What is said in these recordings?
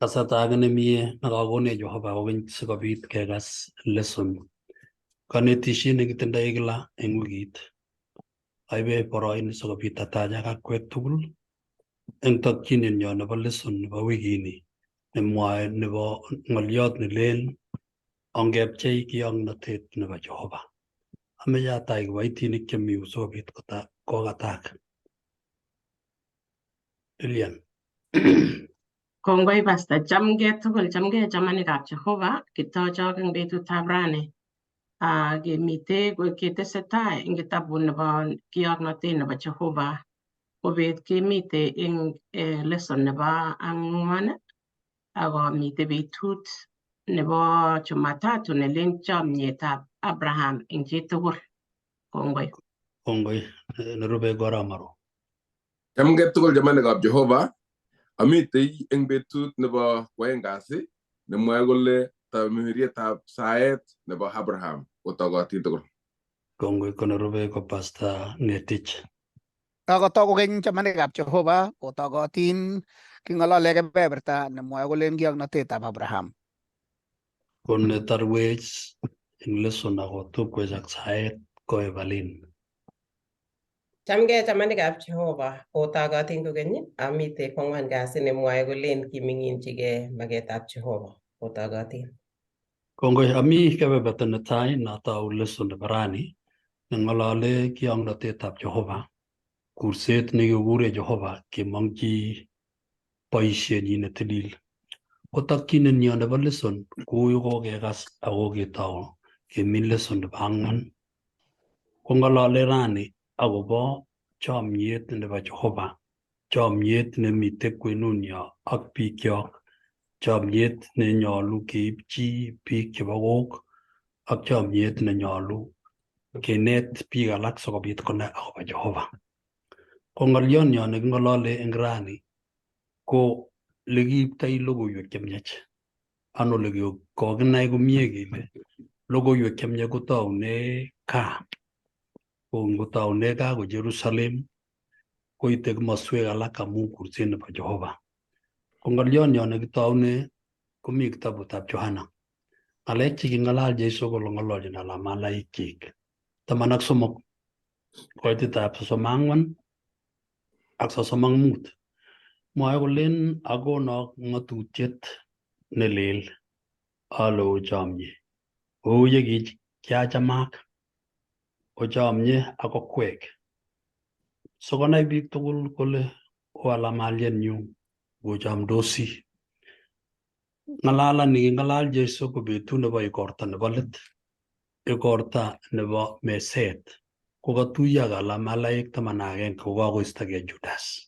Kasarta age nemie nekakonech Jehova kokeny sikobit kekas lesson, kanetishet nekitindoi kila eng wikit. Aibe boroini sikobit atachak akwek tugul eng tokyinet nyo nebo lesson nebo wikini nemwoe nebo ng'oliot nelen ongepchei kioknotet nebo Jehova. Ameche atach kiboitinik chemi yu sikobit kokatak. Lilian. Kongoi Pastor, chamgei tugul, chamgei chamanikab Jehova, kitochok eng betutab rani. Kemite ketesetai eng kitabut nebo kioknotet nebo Jehova. Kobet kemite eng lesson nebo ang'wan akomite betut nebo Jumatatu nelen chomyetab Abraham eng chitugul. Kongoi. Kongoi. Nerube ko Arap. Chamgei tugul chamanikab Jehova, amitei eng betut nebo kwoeng kasi nemwoe kole tamirmirietab saet nebo Abraham kotogotin tugul. Kongoi. Ko nerube ko Pastor Ngetich. Kotok kokeny chamanikab Jehova kotogotin king'olole kebeberta nemwoe kolen kioknotetab Abraham. Ko netarwech eng lesson akotubwech ak saet ko Evelyn. Chamgei chamanikab Jehova, otogotin kokeny, amite kwang'wan kasi nemwoe kolen kiming'inchigei maketab Jehova, otogotin. Kongoi. Ami kebeberta netai natou lesson nebo rani neng'olole kioknotetab Jehova, kurset nekikure Jehova kemongchi boisienyi netilil. Ko tokyinet nebo lesson kou kokekas ako ketou kemin lesson nebo ang'wan kong'olole rani akobo chomyet nebo Jehova, chomyet nemite kwenunyo ak biikyok, chomyet nenyolu keipchi biik chebo kok ak chomyet nenyolu kinet biik alak sikobit konai akobo Jehova. Ko ng'olyonyo neking'olole eng rani ko lekiiptoi logoiwek chemiach. Ano kokinai komie kele logoiwek chemiach kotoune gaa. Ko ngotoune gaa ko Jerusalem koite komoswek alak amu kurset nebo Jehova. Ko ng'olyonyo nekitoune komi kitabutab Johana. Ng'alek cheking'alal Jesu kole ng'ololchin alamalaikchik 13 koititab 34 ak 35. Mwoe kolen akonok ng'atutiet nelel ale ochomye kou ye kiachamak ochomye ak okwek sikonai biik tugul kole oalamalyenyu ngochamdosi. Ng'alalani king'alal Jesu ko betut nebo igorta nebo let, igorta nebo meset, kokatuiyo ak alamalaik 11 kokakoistogei Judas.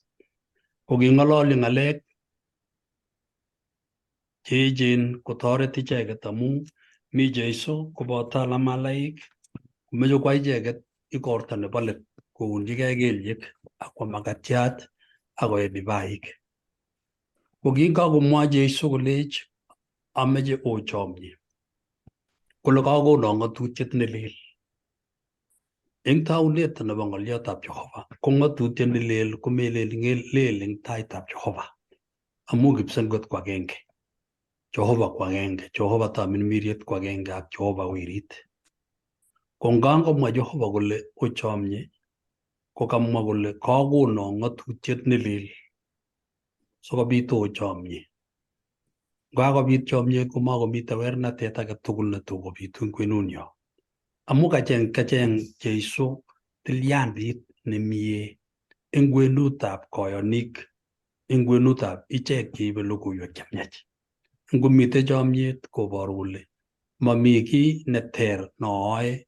Ko king'ololi ng'alek cheechen kotoret icheket amu mi Jesu koboto alamalaik komeche kwa icheket igorta nebo let kounjigei kelyek ak kwam makatiat ak koe divaik. Ko kingakomwa Jesu kolech ameche ochomye kole kakonon ng'atutiet nelel. Eng taunet nebo ng'oliotab Jehova ko ng'atutiet nelel komelel lel eng taitab Jehova amu kipsengwet ko agenge, Jehova ko agenge, Jehova tamirmiriet ko agenge ak Jehova werit. Ko ngangomwa Jehova kole ochomye ko kamwa kole kakonon ng'atutiet nelel sikobit ochomye. Ngakobit chomyet komakomi tewernatet age tugul netokobitu eng kwenunyo. Amu kacheng Jesu tilyandit nemie eng kwenutab koyonik, eng kwenutab ichek cheibe logoiwek chemiach. Ngomite chomyet koboru kole mami kiy neter nooe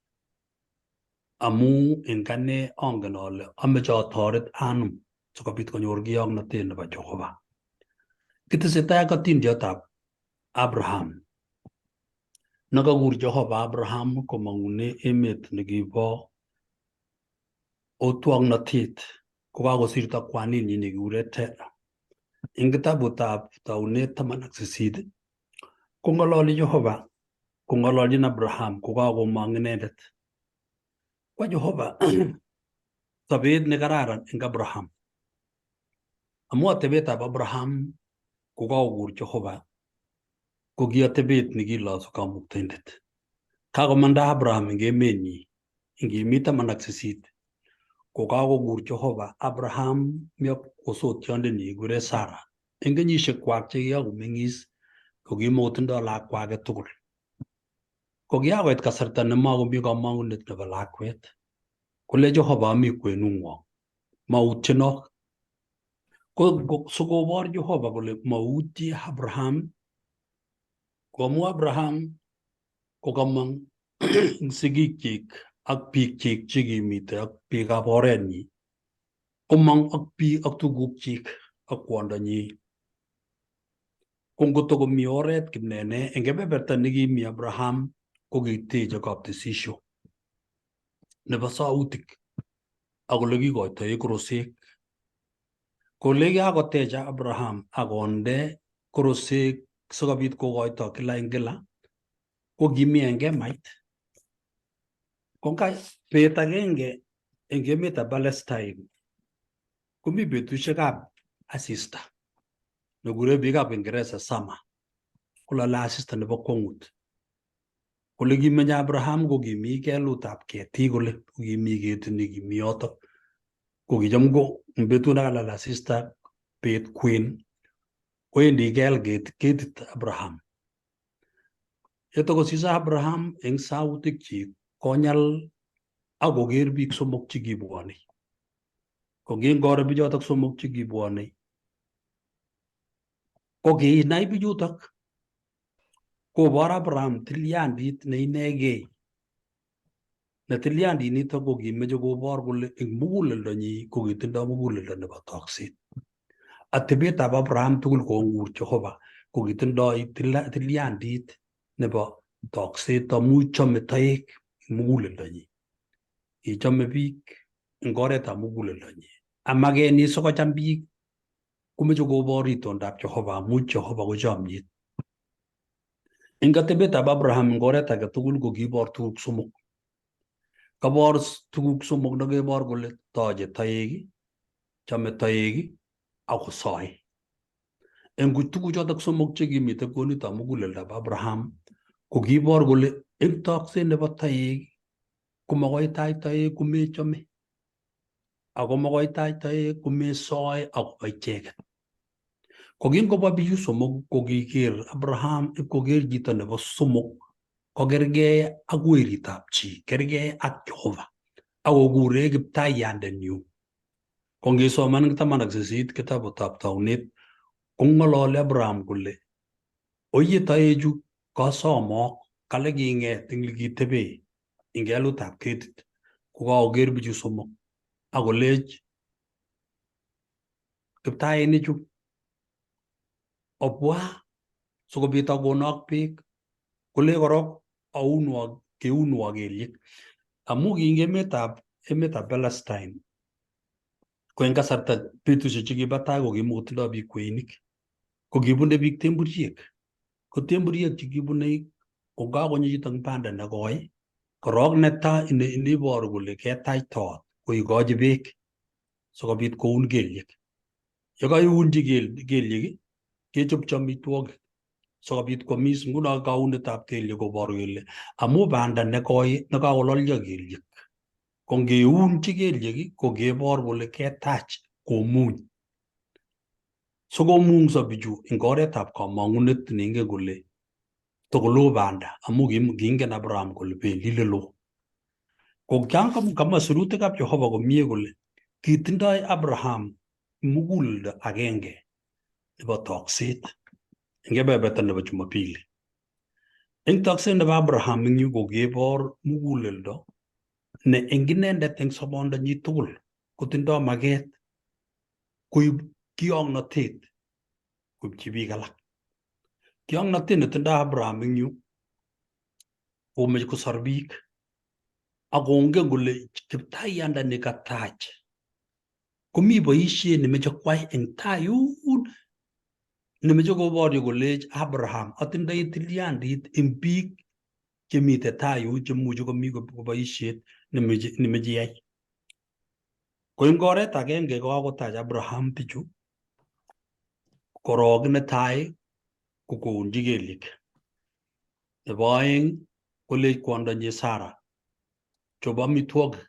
amu eng ane angen ale ameche atoret anum sikobit konyor kioknotet nebo Jehova. Kitesetai ak atindiotab Abraham nekakur Jehova Abraham komong'une emet nekibo otwoknotet kokakosirto kwaninyi nekikure Tera. Eng kitabutab Taunet 18 kong'ololi Jehova kong'ololjin Abraham kokakomong inendet. Kwa Jehova sobet nekararan eng Abraham. Amu atebetab Abraham Kokakokur Jehova ko ki atebet nekilosu Kamuktaindet. Kakomanda Abraham eng emenyi eng kenyit 18 kokakokur Jehova Abraham mi ak osotiondenyi kikure Sarah eng kenyishekwak chekikakomeng'is kokimakotindoi lakwa age tugul. Ko kiakoit kasarta nemakomi kamang'unet nebo lakwet kole Jehova ami kwenung'wong mautyenok. Ko sikobor Jehova kole mautye Abraham koamu Abraham kokamong eng sigikyik ak biikchik chekimite ak biikab orenyi komong ak biik ak tugukchik ak kwondonyi. Ko ngotokomi oret Kipnene eng kebeberta nekimi Abraham kokiteche kaptesisio nebo sautik ak ole kikoitoe korosek. Kole kakotecha Abraham akonde korosek sikobit kokoito kila eng kila ko kimi eng kemait. Ko bet agenge eng emetab Palestine komi betusiekab asista nekure biikab Uingereza summer kolole asista nebo kwongut. Kole kimenye Abraham ko kimi kelutab ketik kole kokimi ketit nekimi yotok. Ko kicham ko betut nekalal asista bet kwen kowendi kel ketit Abraham. Yetokosise Abraham eng sautikchik konyal ak koker biik somok chekibwonei. Ko kingoro bichotok somok chekibwonei ko kinai bichutok kobor Abraham tilyandit ne inegei. Ne tilyandit nitok ko kimeche kobor kole eng muguleldonyi ko kitindoi muguleldo nebo tokset. Atebetab Abraham tugul kongur Jehova ko kitindoi tilyandit nebo tokset amu chome toek eng muguleldonyi. Kichome biik eng oretab muguleldonyi. Amakenyi sikocham biik komeche kobor itondab Jehova amu Jehova ko chomyet. Eng atebetab Abraham eng oret age tugul ko kiibor tuguk somok. Kabor tuguk somok nekebor kole toche toek, chome toek ak kosoe. Eng tuguchotok somok chekimite konitab muguleldab Abraham ko kiibor kole eng tokset nebo toek komakoi itach toek komechome ako makoi itach toek komesoe akobo icheket. Ko kingobwa bichu somok ko kiker Abraham ipkoker chito nebo somok kokergei ak weritab chi, kergei ak Jehova akokure kiptaiyandenyu. Ko ngisoman eng 18 kitabutab Taunet kong'ololi Abraham kole oye toechu kosomok kale king'et eng likitebe eng kelutab ketit kokakoker bichu somok akolech kiptainichu obwa sikobit akonok beek kole korok aunwo keunwo kelyek amu ki eng emetab Palestine ko eng kasarta betusiek chekibo tai ko kimokotindoi biik kweinik ko kibune biik temburiek ko temburiek chekibune ko kakonyo chito eng banda nekoi korok netai neiboru kole ketach toot ko ikochi beek sikobit koun kelyek. Yekaiunchi kelyek kechopchi amitwogik sikobit koamis. Nguno kaunetab kelyek koboru kele amu banda nekoi nekakololio kelyek ko ngeunchi kelyek ko kebor kole ketach komuny. Sikomungso bichu eng oretab kamang'unet neingen kole tokoloo banda amu kiingen Abraham kole bendi leloo. Ko kamwa sirutikab Jehova komie kole kitindoi Abraham muguleldo agenge nebo tokset eng kebeberta nebo Jumapili. Eng tokset nebo Abraham eng yu kokebor muguleldo ne eng inendet eng sobondonyi tugul kotindoi maket koib kiongnotet koibchi biik alak. Kiongnotet netindoi Abraham eng yu komeche kosor biik akongen kole kiptaiyandani katach komi boisiet nemeche kwai eng tai yun nemeche koborye kolech Abraham atindoi tilyandit eng biik chemite tai yun chemuchi komi koboisiet nemeche iyai. Ko eng oret agenge kokakotach Abraham bichu Korok netai ko kounchi kelyek. Nebo oeng kolech kwondonyi Sara chob amitwogik,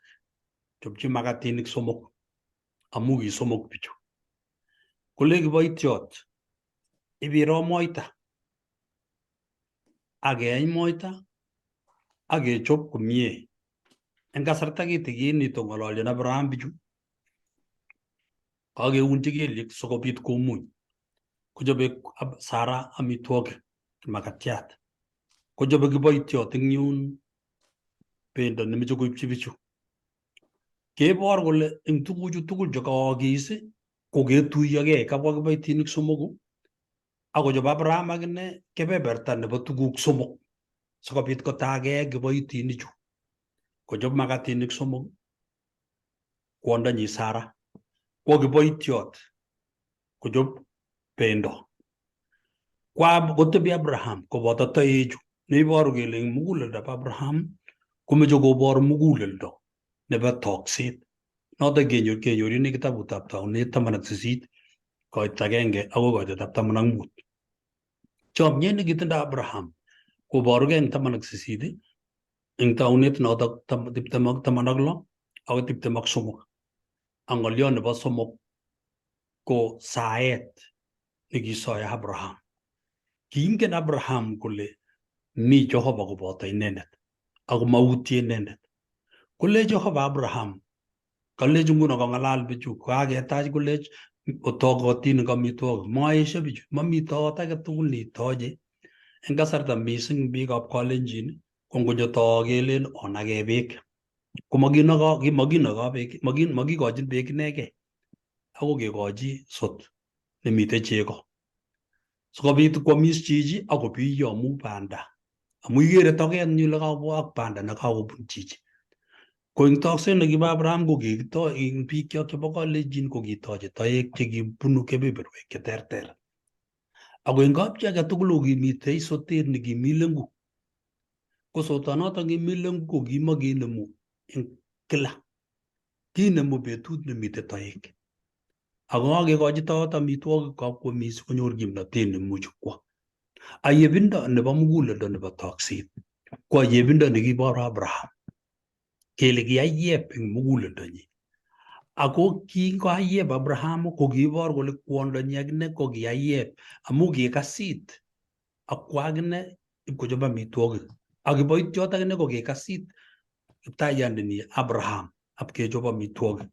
chopchi makatinik somok amu ki somok bichu. Kole kiboitiot ibiro moita ak keeny moita ak kechop komie. Eng kasarta kitikin nito ng'ololjin Abraham bichu kakeunchi kelyek sikobit komuny. Kochobe Sara amitwogik makatiat. Kochobe kiboitiot eng yun bendo nemeche koipchi bichu. Kebor kole eng tuguchu tugul chekaakis ko ketuiyogei kabwa kiboitinik somoku akochob Abraham akine kebeberta nebo tuguk somok sikobit kotagee kiboitinichu. Kochob makatinik somok kwondonyi Sara kwo kiboitiot kochob bendo. Kwa kotebi Abraham koboto toechu neiboru kele eng muguleldab Abraham komeche kobor muguleldo nebo tokset. Notok kenyor kenyorune kitabutab taunet 18 koit agenge akoi koitetab 15. Chomyet nekitindo Abraham koborugei eng 18 eng taunet notok 20 ak 16 akoi 23. Ak ng'oliot nebo somok ko saet nekisoe Abraham. Kiingen Abraham kole mi Jehova koboto inendet ako mautye inendet. Kole Jehova Abraham, kalech nguno kong'alal bichu, kaketach kolech otokotin eng amitwogik. Maesho bichu, mami toot age tugul neitoche. Eng kasarta mising biikab Kalenjin ko ngonyo too kelen onage beek. Ko makinoko beek, makikochin beek inegei. Ako kekochi sot nemite chego. Sikobit kwomis chichi akobiyo amu banda. Amu ikere toket nyu lekabwa ak banda nekakobun chichi. Ko eng tokset nekibo Abraham ko kikito eng biik kyok chebo Kalenjin ko kitoche toek chekibunu kebeberwek cheterter. Ako eng kapchi age tugul ko kimitei sotet nekimi lengu. Ko sotonoto kimi lengu ko kimakinemu eng kila. Kinemu betut nemite toek. Ako kakekochi toot amitwogik kakwomis konyor kimnatet nemuchi kwo. Ayebindo nebo muguleldo nebo tokset ko ayebindo nekibor Abraham kele kiayep eng muguleldonyi. Ako kingoayep Abraham ko kiibor kole kwondonyi akine ko kiayep amu kikasit ak kwo akine ipkochop amitwogik. Ak kiboitiot akine ko kikasit kiptayandeni Abraham ap kechop amitwogik.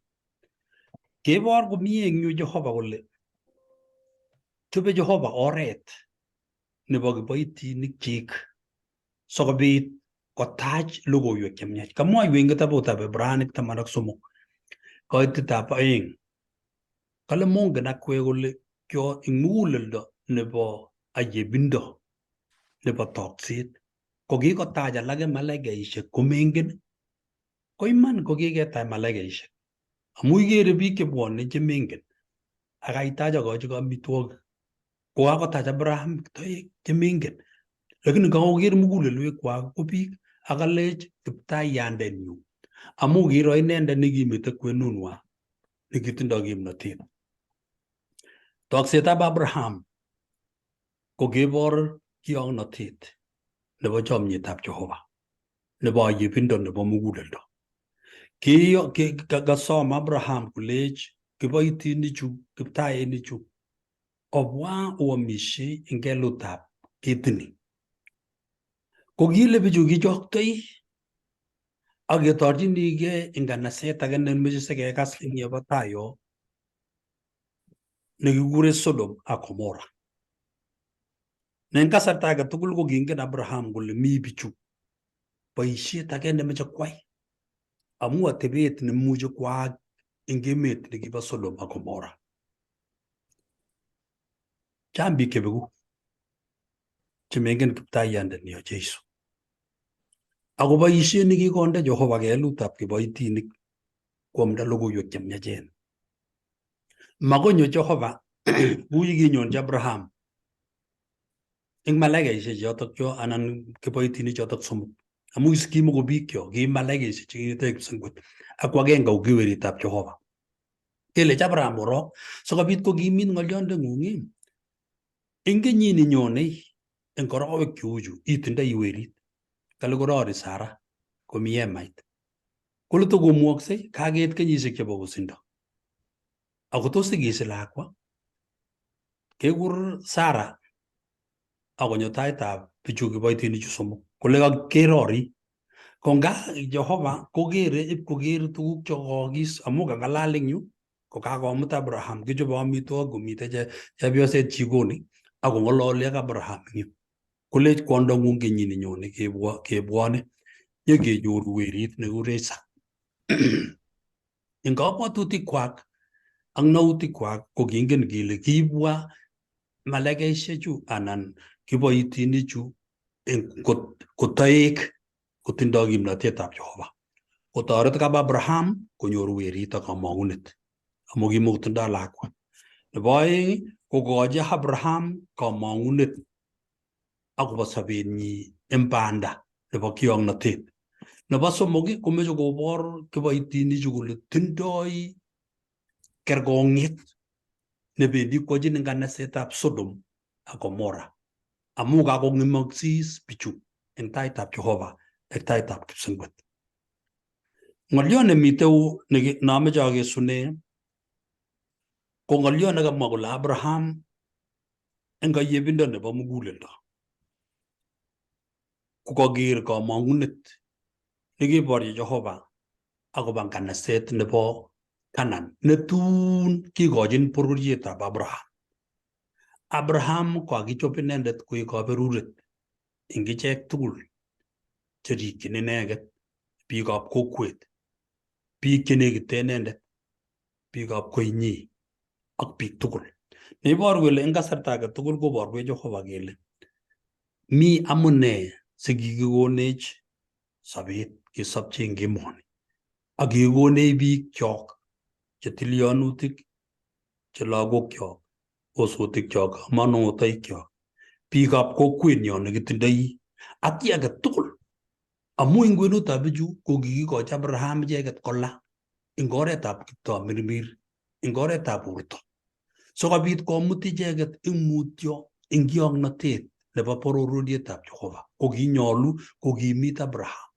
Kebor komie eng yu Jehova kole chobe Jehova oret nebo kiboitinikchik sikobit kotach logoiwek chemiach. Kamwoiwech eng kitabutab Ibranik 13 koitetab 2. Kale mongen akwek kole kyo eng muguleldo nebo ayebindo nebo tokset ko kikotach alake malaikaishek komengen ko iman ko kiketach malaikaishek amu ikere biik chebwone chemengen ak kaitach akochi amitwogik ko kakotach Abraham toek chemengen lakini kakoker mugulelwek kwak ko biik akalech kiptaiyandenyu amu kiro inendet nekimite kwenunwa nekitindoi kimnotet. Toksetab Abraham ko kebor kiongnotet nebo chomyetab Jehova nebo ayebindo nebo muguleldo. Kasom Abraham kolech kiboitinichu kiptainichu obwa oamisie eng kelutab ketini. Ko kile bichu kichoktoi ak ketorchinigei eng kanaset age nemeche sikekas eng yebo tai yo nekikure Sodom ak Gomora. Ne eng kasarta age tugul ko kingen Abraham kole mi bichu boisiet age nemeche kwai amu atebet nemuchi kwaak eng emet nekibo Sodom ak Gomora. Chang biik chebeku chemengen kiptaiyandet nyo Jesu. Ako boisiet nekikonde Jehova kelutab kiboitinik koamda logoiwek chemiachen. Makonyo Jehova kou yekinyonchi Abraham eng malaikaishek chotok cho anan kiboitinik chotok somok. Amu is kimoko biik cho, ki malaikaishek cheking'ete kipsengwet ak ko agenge ko ki weritab Jehova. Kelech Abraham korok sikobit kokimit ng'olyondeng'ung. Eng kenyit nenyonei eng korowek cheuchu itindoi werit. Kale korori Sara komi hemait. Kole tokomwoksei kakeit kenyisiek chebo osindo. Ako tos sikesich lakwa? Kekur Sara akonyo taitab bichu kiboitinichu somok kole kerori. Ko nga Jehova kokere ipkoker tuguk chekokis amu kang'alal eng yu kokakomut Abraham kichobe amitwogik komite chepyoset jikoni akong'ololi ak Abraham eng yu. Kolech kwondong'ung kenyit nenyone kebwone nyekenyoru werit nekikure Isaac. Eng kabwatutikwak ak nautikwak ko kingen kele kibwa malakaishechu anan kiboitinichu kotoek kotindoi kimnatetab Jehova kotoret kap Abraham konyor werit ak kamong'unet amu kimokotindoi lakwa. Nebo oeng kokochi Abraham kamong'unet akobo sobenyi eng banda nebo kiong'notet. Nebo somok komeche kobor kiboitinichu kole tindoi kerkong'et nebendi kwochin eng kanasetab Sodom ak Gomora amu kakong'emoksis bichu eng taitab Jehova ak taitab kipsengwet. Ng'olyo nemitei neameche akesune ko ng'olyo nekamwa kole Abraham eng kayebindo nebo muguleldo kokaker kamong'unet nekiborchi Jehova akobo nganaset nebo Canaan netun kikochin bororietab Abraham. Abraham kokakichop inendet koek kaberuret eng ichek tugul cherikyin ineget, biikab kokwet, biik chenekite inendet, biikab koinyi ak biik tugul. Neiboru kole eng kasarta age tugul koborwech Jehova kele mi amune sikikikonech sobet kesobchi eng emoni ak kikikonech biik kyok che tilyonutik che lagokyok, osotikyok, manung'otoikyok, biikab kokwenyo nekitindoi ak chi age tugul. Amu eng kwenutab bichu ko kikikochi Abraham icheket kola eng oretab kiptamirmir, eng oretab borto sikobit komut icheket eng mutyo eng kiong'notet nebo borororietab Jehova. Ko kinyolu kokimit Abraham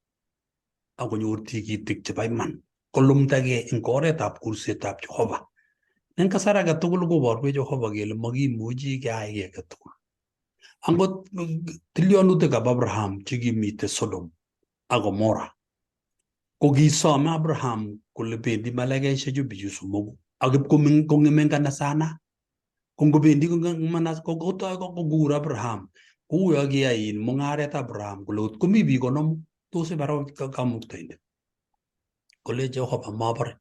akonyor tikitik chebo iman kolumdagei eng oretab kursetab Jehova. Eng kasar age tugul koborwech Jehova kele makimuchi keai kiy age tugul. Angot tilyonutikab Abraham chekimite Sodom ak Gomora ko kisome Abraham kole bendi malakaishechu bichu somoku ak ipkong'eme nganasana. Ko ngobendi kotoi kokur Abraham kouyo kiyai in mung'aret Abraham kole kot komi biik 50 tos ibar Kamuktaindet. Kole Jehova mabore.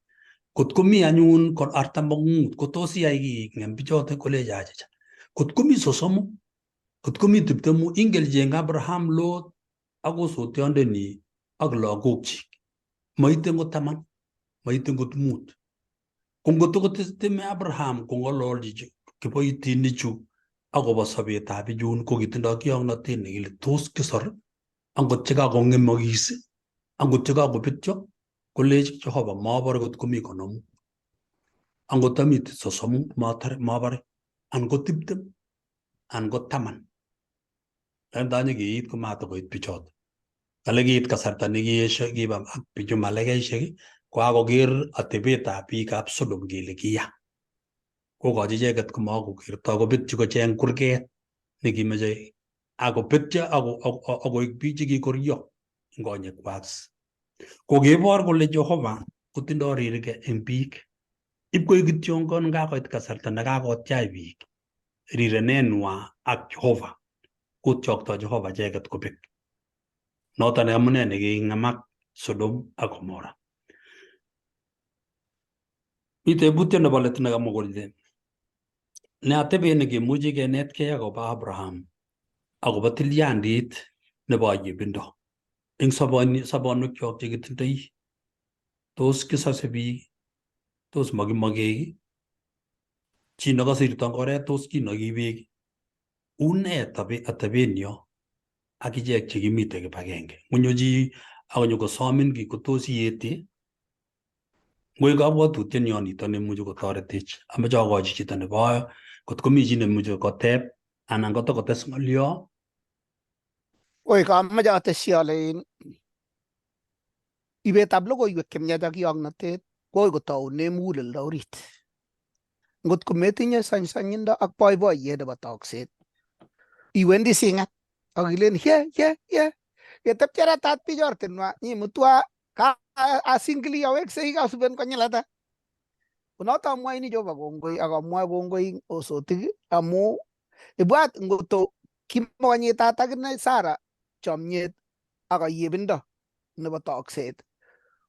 Kot komi anyun 45 ko tos iyai kiy ng'em bichoto kolech achicha. Kot komi 30, kot komi 20 ingen cheng Abraham Lot ak osotiondenyi ak lagokchik. Maite ngot 10, maite ngot 5. Ko ngotokoteme Abraham kong'ololchi kiboitinichu akobo sobetab bichun ko kitindoi kiong'notet nekile tos kisor angot chekakong'emokis angot chekakobetyo kolech Jehova mabore kot komi 50 angot ami 30 matore mabore an ko 20 an ko 10. Lakini tanyikeit komatakoit bichoto. Kale kiit kasarta nekiesho kiba ak bichu malakaishek kokakoker atebetab biikab Sodom kele kiya. Kokochi icheket komakokerto kobetyi kocheng kurget nekimeche akobetyo akoik biik chekikoryo eng konyekwak. Kokebor kole Jehova kotindoi rirge eng biik. Ipkoik kityongon kakoit kasarta nekakotyach biik rirenenwa ak Jehova kotyokto Jehova icheket kobek. Noton amune neking'emak Sodom ak Gomora. Mi tebutiet nebo let nekamwa kole ne atebet nekimuchi kenetkei akobo Abraham akobo tilyandit nebo ayebindo eng sobonwekyok chekitindoi. Tos kisose biik? Tos makimokei? Chi nekosirto eng oret tos kinoki beek? Une atebenyo ak ichek chekimite kibagenge? Ngonyo chi akonyo kosomin kiy kotos iete? Ngoik kabwatutiet nyo nito nemuchi kotoretech. Amoche akochi chito nebo kot komi chi nemuche koteb. Anan kotokotes ng'olyo. Oi, kamoche atesyi ale ibetab logoiwek chemiach ak kioknotet ko akoi kotoune muguleldo orit. Ngot kometinye sanysanyindo ak boiboiyet nebo tokset, iwendi singat ak ilen ye ye ye ketepche ratat bich ortinwa nyimutwa ka asingili aweksei kasuben konyil ata. Konoto amwoini Jehova kongoi ak amwoe kongoi osotik amu ibwat ngoto kimokonyitat akine Sara chomyet ak ayebindo nebo tokset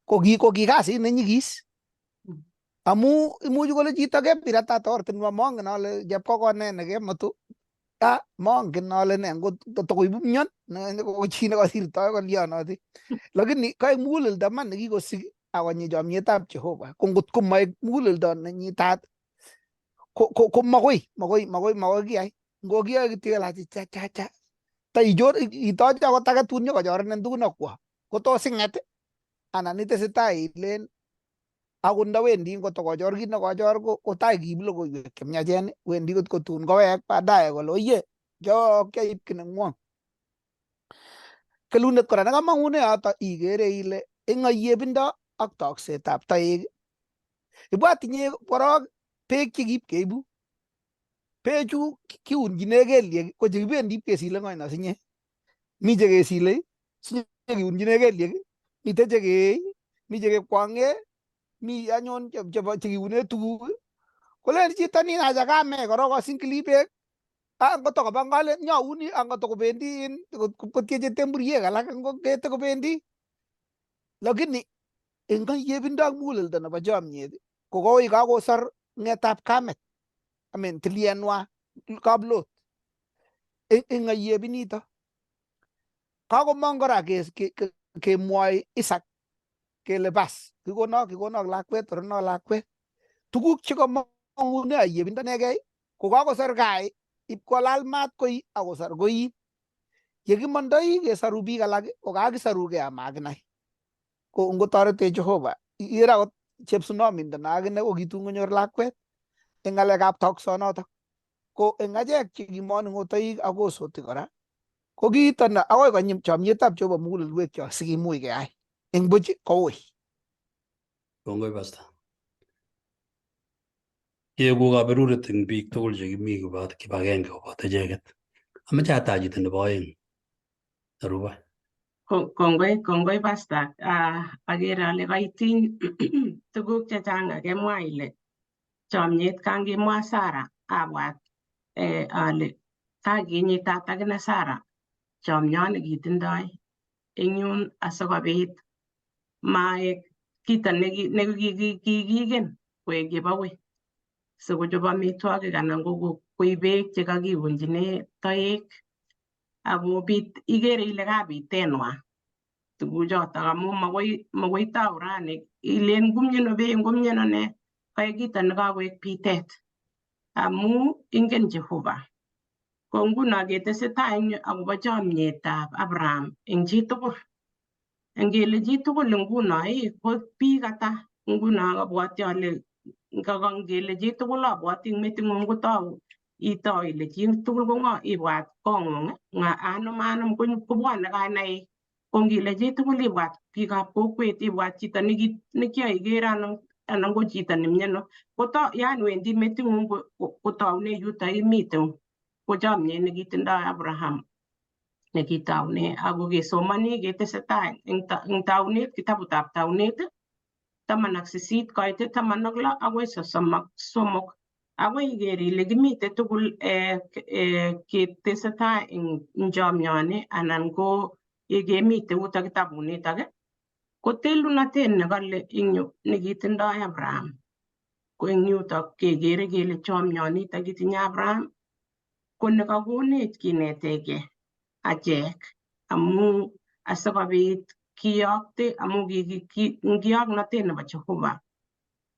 ko ki kasit nenyigis amu imuchi kole chito kebiratat ortinwa mongen ale chepkoko ne nekemutu mongen ale ne ngotokoibu mion ko chi nekosirtoi kolionoti lakini kaek muguleldo man nekikosik akonyi chomyetab Jehova ko ngot ko maek muguleldo nenyitat ko makoi makoi makoi makoi kiyai ngokiyoe kityo achi cha cha cha ta ichor itoche akot age tun nyokochorenen tugun akwo kotos ing'et anan itesetai ilen akot ndawendi ngotokochor kit nekochor ko tai kiib logoiwek chemiachen wendi kot kotun kowek baadaye kole oye kiaib ki neng'wong. Kelunet kora nekamong'une yoto ikere ile eng ayebindo ak toksetab toek ibwat inye korok beek chekiib keibu bechu kiunchine kelyek ko chekibendi ipkesile eng oinos inye mi chekesile sinyekiunchine kelyek mite chekee mi chekekwong'e mi anyun chebo chekiune tuguk kolen chito nin acha kame korok asingili beek angotokoba ngale nyauni angotokobendi kotieche temburiek alak kete kobendi lakini eng ayebindo ak muguleldo nebo chomyet ko koi kakosor ng'etab kamet amen tilienwa kaplot eng ayebinito kakomong kora kemwoi Isaac kele bas kikonok kikonok lakwet toronok lakwet tuguk chekamong'une ayebindo nekei ko kakosor kai ipkolal mat koi akosor koi yekimondoi kesoru biik alak ko kakisorugei amakinai ko ngotoretech Jehova ikere akot chepsunomindo no akine ko kitun konyor lakwet eng ng'alekab toksonotok ko eng achek chekimoning'otoik ak osotik kora ko kiito ne akoi konyi chomyetab Jehova mugulelwekyok sikimuch keyai eng buch koui. Kongoi Pastor. Kieku kaberuret eng biik tugul chekimi kibagenge koboto icheket. Amache atach chito nebo oeng nerube. Kongoi kongoi Pastor. Akere ale kaitiny tuguk chechang akemwa ile chomyet kangimwa Sara abwat ale kakinyitat akine Sara chomyoni kitindoi eng yun asikobit maek kito nekikiken koek chebo wei sikochob amitwogik anan ko koib beek chekakiunchine toek akobit ikere ile kabitenwa tuguchotok amu makoi tau rani ilen ngumyeno beek ngumyeno ne kaek kito nekakoek bitet amu ingen Jehova. Ko nguno ketesetai eng yu akobo chomyetab Abraham eng chitugul. Ngele chitugul nguno ko biik ata nguno abwati ale ngele chitugul abwati eng meting'ung kotou itou ile chitugul ko ng'o ibwat kong'ung nga anum anum kobwone kainaik ko ngile chitugul ibwat biikab kokwet ibwat chito nekiaikere anan ko chito nemiano koto yan wendi meting'ung kotoune yuto imite ko chomyet nekitindoi Abraham nekitoune ako kesomoni ketesetai eng taunet kitabutab taunet 18 koite 16 akoi 33 akoi iker ile kimite tugul ketesetai eng chomyoni anan ko yekemite yuto kitabunitok ko telunotet nekale eng yu nekitindoi Abraham ko eng yutok kekere kele chomyonitok kitinye Abraham ko nekakonech kinetekei achek amu asikobit kiyokte amu kiyoknotet nebo Jehova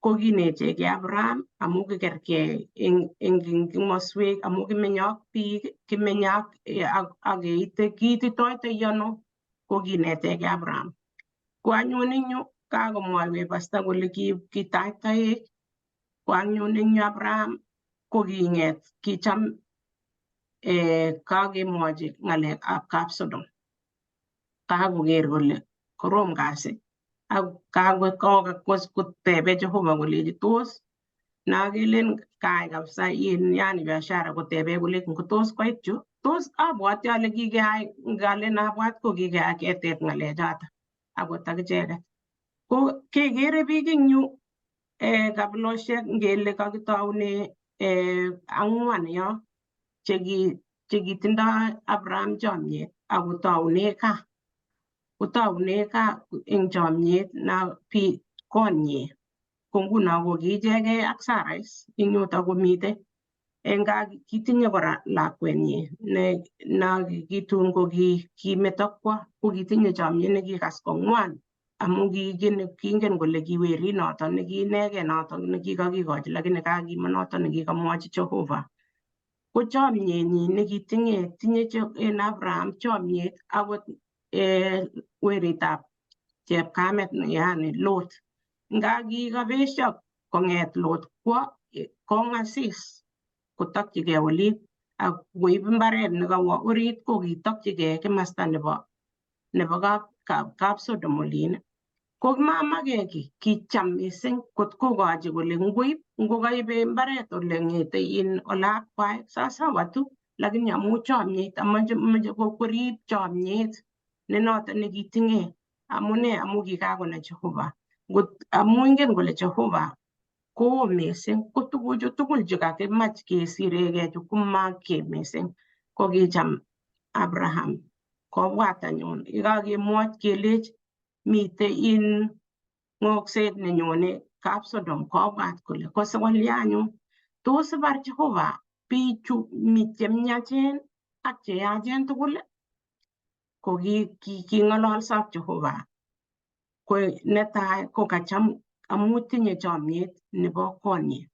ko kinechekei Abraham amu kikerkei eng komoswek amu kimenye ak biik kimenye ak keite kiititoite ano ko kinetekei Abraham. Ko anyun eng yu kakomwoiwech pastor kole kitach toek ko anyun eng yu Abraham ko king'et kicham Kakemwochi ng'alek ab kap Sodom. Kakoker kole korom kasi ak kakotebe Jehova kolechi tos nakelen kai kabisa in yani biashara kotebe kole tos koit chu tos abwati ale kikeai ngalen abwat ko kikeai keteb ng'alechoto akot akicheket. Ko kekere biik eng yu kabilosiek ngele kakitoune ang'wan yo chekitindoi Abraham chomyet akotoune kaa kotoune kaa eng chomyet na konyi. Ko nguno ko kiichekei ak Sarais eng yuto komite eng kaa kitinye kora lakwenyi ne na kitun ko kimeto kwo ko kitinye chomyet nekikas kong'wan amu kingen kole kiwerit noto nekiinegei noto nekikakikochi lakini kakimonoto nekikamwochi Jehova. Ko chomyenyi nekitinye tinye en Abraham chomyet akot weritab chepkamet yani Lot. Nga kikabesio kong'et Lot kwo kong'asis kotokchigei olin ak koib mbaret nekawo orit ko kitokchigei kimasta nebo kap Sodom olin. Ko mamake kiy kicham mising kot kokochi kole ngoib ngokaibe mbaret ole ng'ete in olakwai sawasawa tu lakini amu chomyet amache mache korib chomyet ne noto nekitinye amune amu kikakonai Jehova ngot amu ingen kole Jehova koo mising ko tuguchu tugul chekakimach kesirekee chu komakie mising ko kicham Abraham kobwat anyun yekakemwoch kelech mitei in ng'okset nenyone kap Sodom kobwat kole kose kolya anyun tos ibar Jehova bichu mi chemyachen ak cheyachen tugul ko king'ololso ak Jehova ko netai ko kacham amu tinye chomyet nebo konyi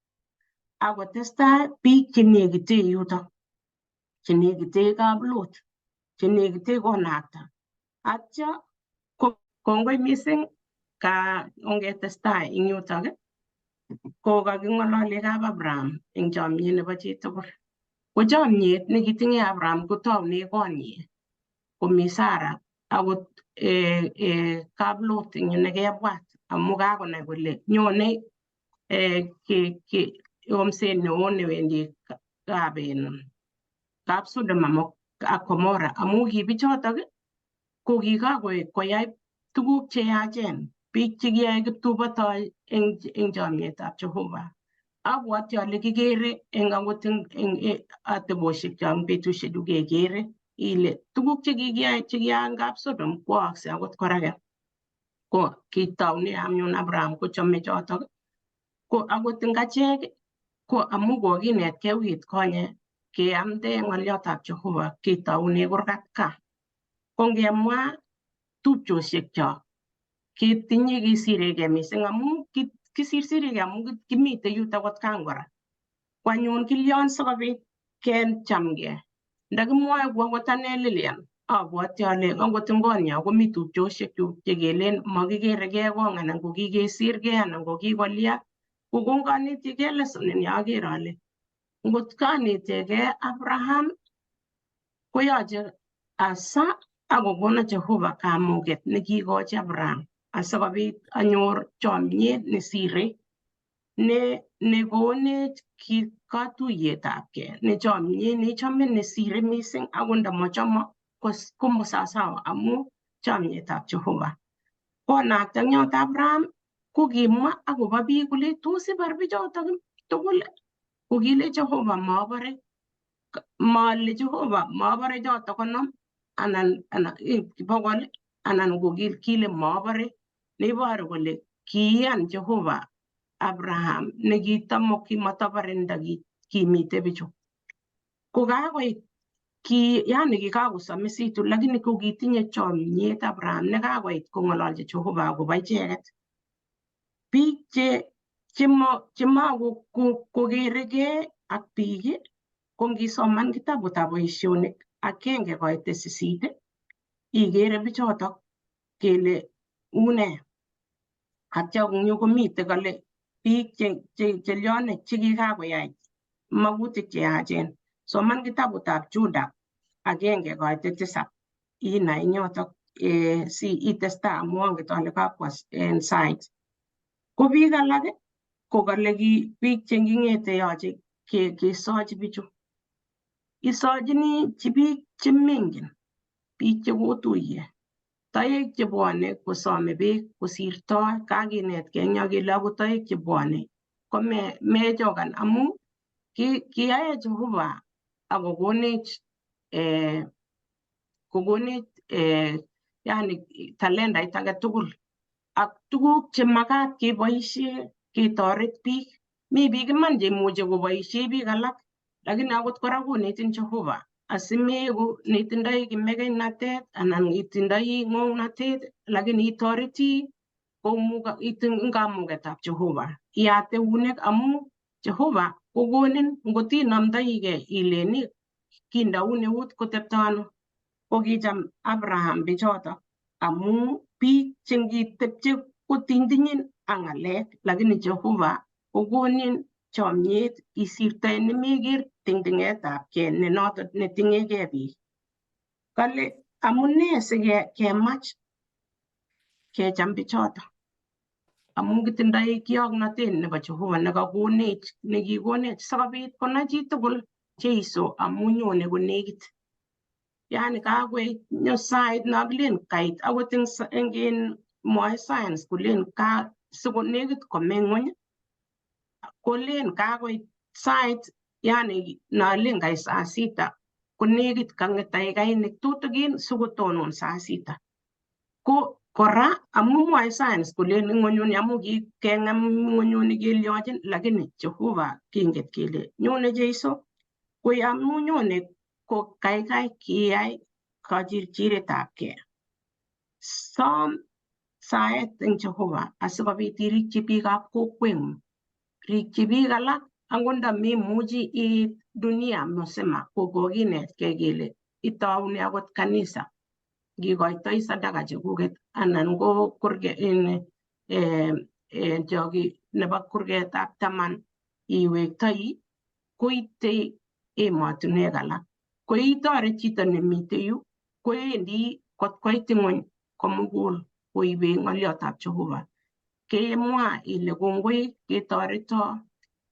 akotestai biik chenekite yutok chenekite kap Lot chenekite konakta atya ko kongoi mising ka ongetestai eng yutok ko kaking'olole kap Abraham eng chomyet nebo chitugul. Ko chomyet nekitinye Abraham kotoune konyi komi Sara akot kap Lot eng yu nekebwat amu kakonai kole nyone yomset neo newendi kap kap Sodom ak Gomora amu ki bichotok ko kikakoek koyai tuguk cheyachen biik chekiyoe kiptubotoi eng chomyetab Jehova. Abwoti ale kikere eng akot eng atebosiekchok eng betusiechu kekere ile tuguk chekikiyai chekiyaak eng kap Sodom koaakse akot kora. Ko kitoune anyun Abraham kochome chotok ko akot eng achek ko amu kokinetkei wikit konye keamde ng'olyotab Jehova ketoune kurgat kaa. Ko ngemwa tupchosiekchok ketinye kisirekei mising amu kisirsirikei amu kimite yutok kotkan kora. Ko anyun kilyon sikobit kechamgei. Ndakimwoe ku akot ane Lilian abwoti ale akot eng konyo komi tupchosiekyuk chekelen makikerekei kong anan ko kikesirgei anan ko kikolya ko konganetigei lesson ini aker ale ngot kanetegei Abraham koyoche asa akokona Jehova kamuget nekikochi Abraham asikobit anyor chomyet nesire ne nekonech katuiyetabgei ne chomyet neichome nesire mising akot ndamochomo komosasawa amu chomyetab Jehova. Konakta eng yoto Abraham ko kimwa akobo biik kole tos ibar bichotok tugul ko kile Jehova mobore male Jehova mobore choto 50 anan 100 anan ko kile mobore neiboru kole kiiyan Jehova Abraham nekitamokimotobore nda kimite bichu. Ko kakoit ki yani kikakosomisitu lakini ko kitinye chomyet Abraham nekakoit kong'ololchi Jehova akobo icheket. Biik chemakokerekei ak biik ko ngisoman kitabutab boisionik 1 koite 8 ikere bichotok kele une. Atya eng yu komite kole biik chelyone chekikakoyai makutik cheyachen. Soman kitabutab Juda 1-7 inai eng yotok si itestai amu anget ale kakwa en sait. Ko biik alak ko kale ki biik chenging'ete yoche kesochi bichu. Isochini chi biik chemengen, biik chekotuiye, toek chebwone kosome beek kosirtoi, kakinetkei eng yo kele akot toek chebwone ko mechokan amu kiyaech Jehova akokonech kokonech yani talendait age tugul ak tuguk chemakat keboisie ketoret biik. Mi biik iman cheimuche koboisie biik alak, lakini akot kora konetin Jehova asimeku netindoi kimekeinatet anan itindoi ng'ong'natet, lakini itoreti eng kamuketab Jehova. Iyat eunek amu Jehova kokonin ngotinomdoigei ileni kindaun eut kotepto ano. Ko kicham Abraham bichoto amu biik chengitepche kotintinyin ak ng'alek, lakini Jehova kokonin chomyet isirtoe nemeker tingtingetab kei ne noto neting'ekei biik. Kale amune sikemach kecham bichoto amu kitindoi kioknotet nebo Jehova nekakonech nekikonech sikobit konai chitugul Jeiso amu nyone konekit. Yani kakoit nyo sait nokilen kait akot eng mwoe science kolen ka sikonekit kome ng'wony kolen kakoit sait yani nolen kait saa sita konekit kang'et dakikainik tutikin sikotonon saa sita. Ko kora amu mwoe science kolen ng'wonyuni amu kikeng'em ng'wonyuni kelyochin lakini Jehova kinget kele nyone Jeiso ko amu nyone ko kaikai kiyai kachirchiretab kei. Som saet eng Jehova asikobit irikyi biikab kokweng'ung. Rikyi biik alak angot ndamemuchi iit dunia mzima ko kokinetkei kele itoune akot kanisa ngikoitoi sadaka chekuket anan ko choki nebo kurgetab taman iwektoi koite emotinwek alak. Ko itoret chito nemitei yu kowendi kot koit ng'wony komugul koibe ng'oliotab Jehova. Kemwa ile kongoi ketoreto,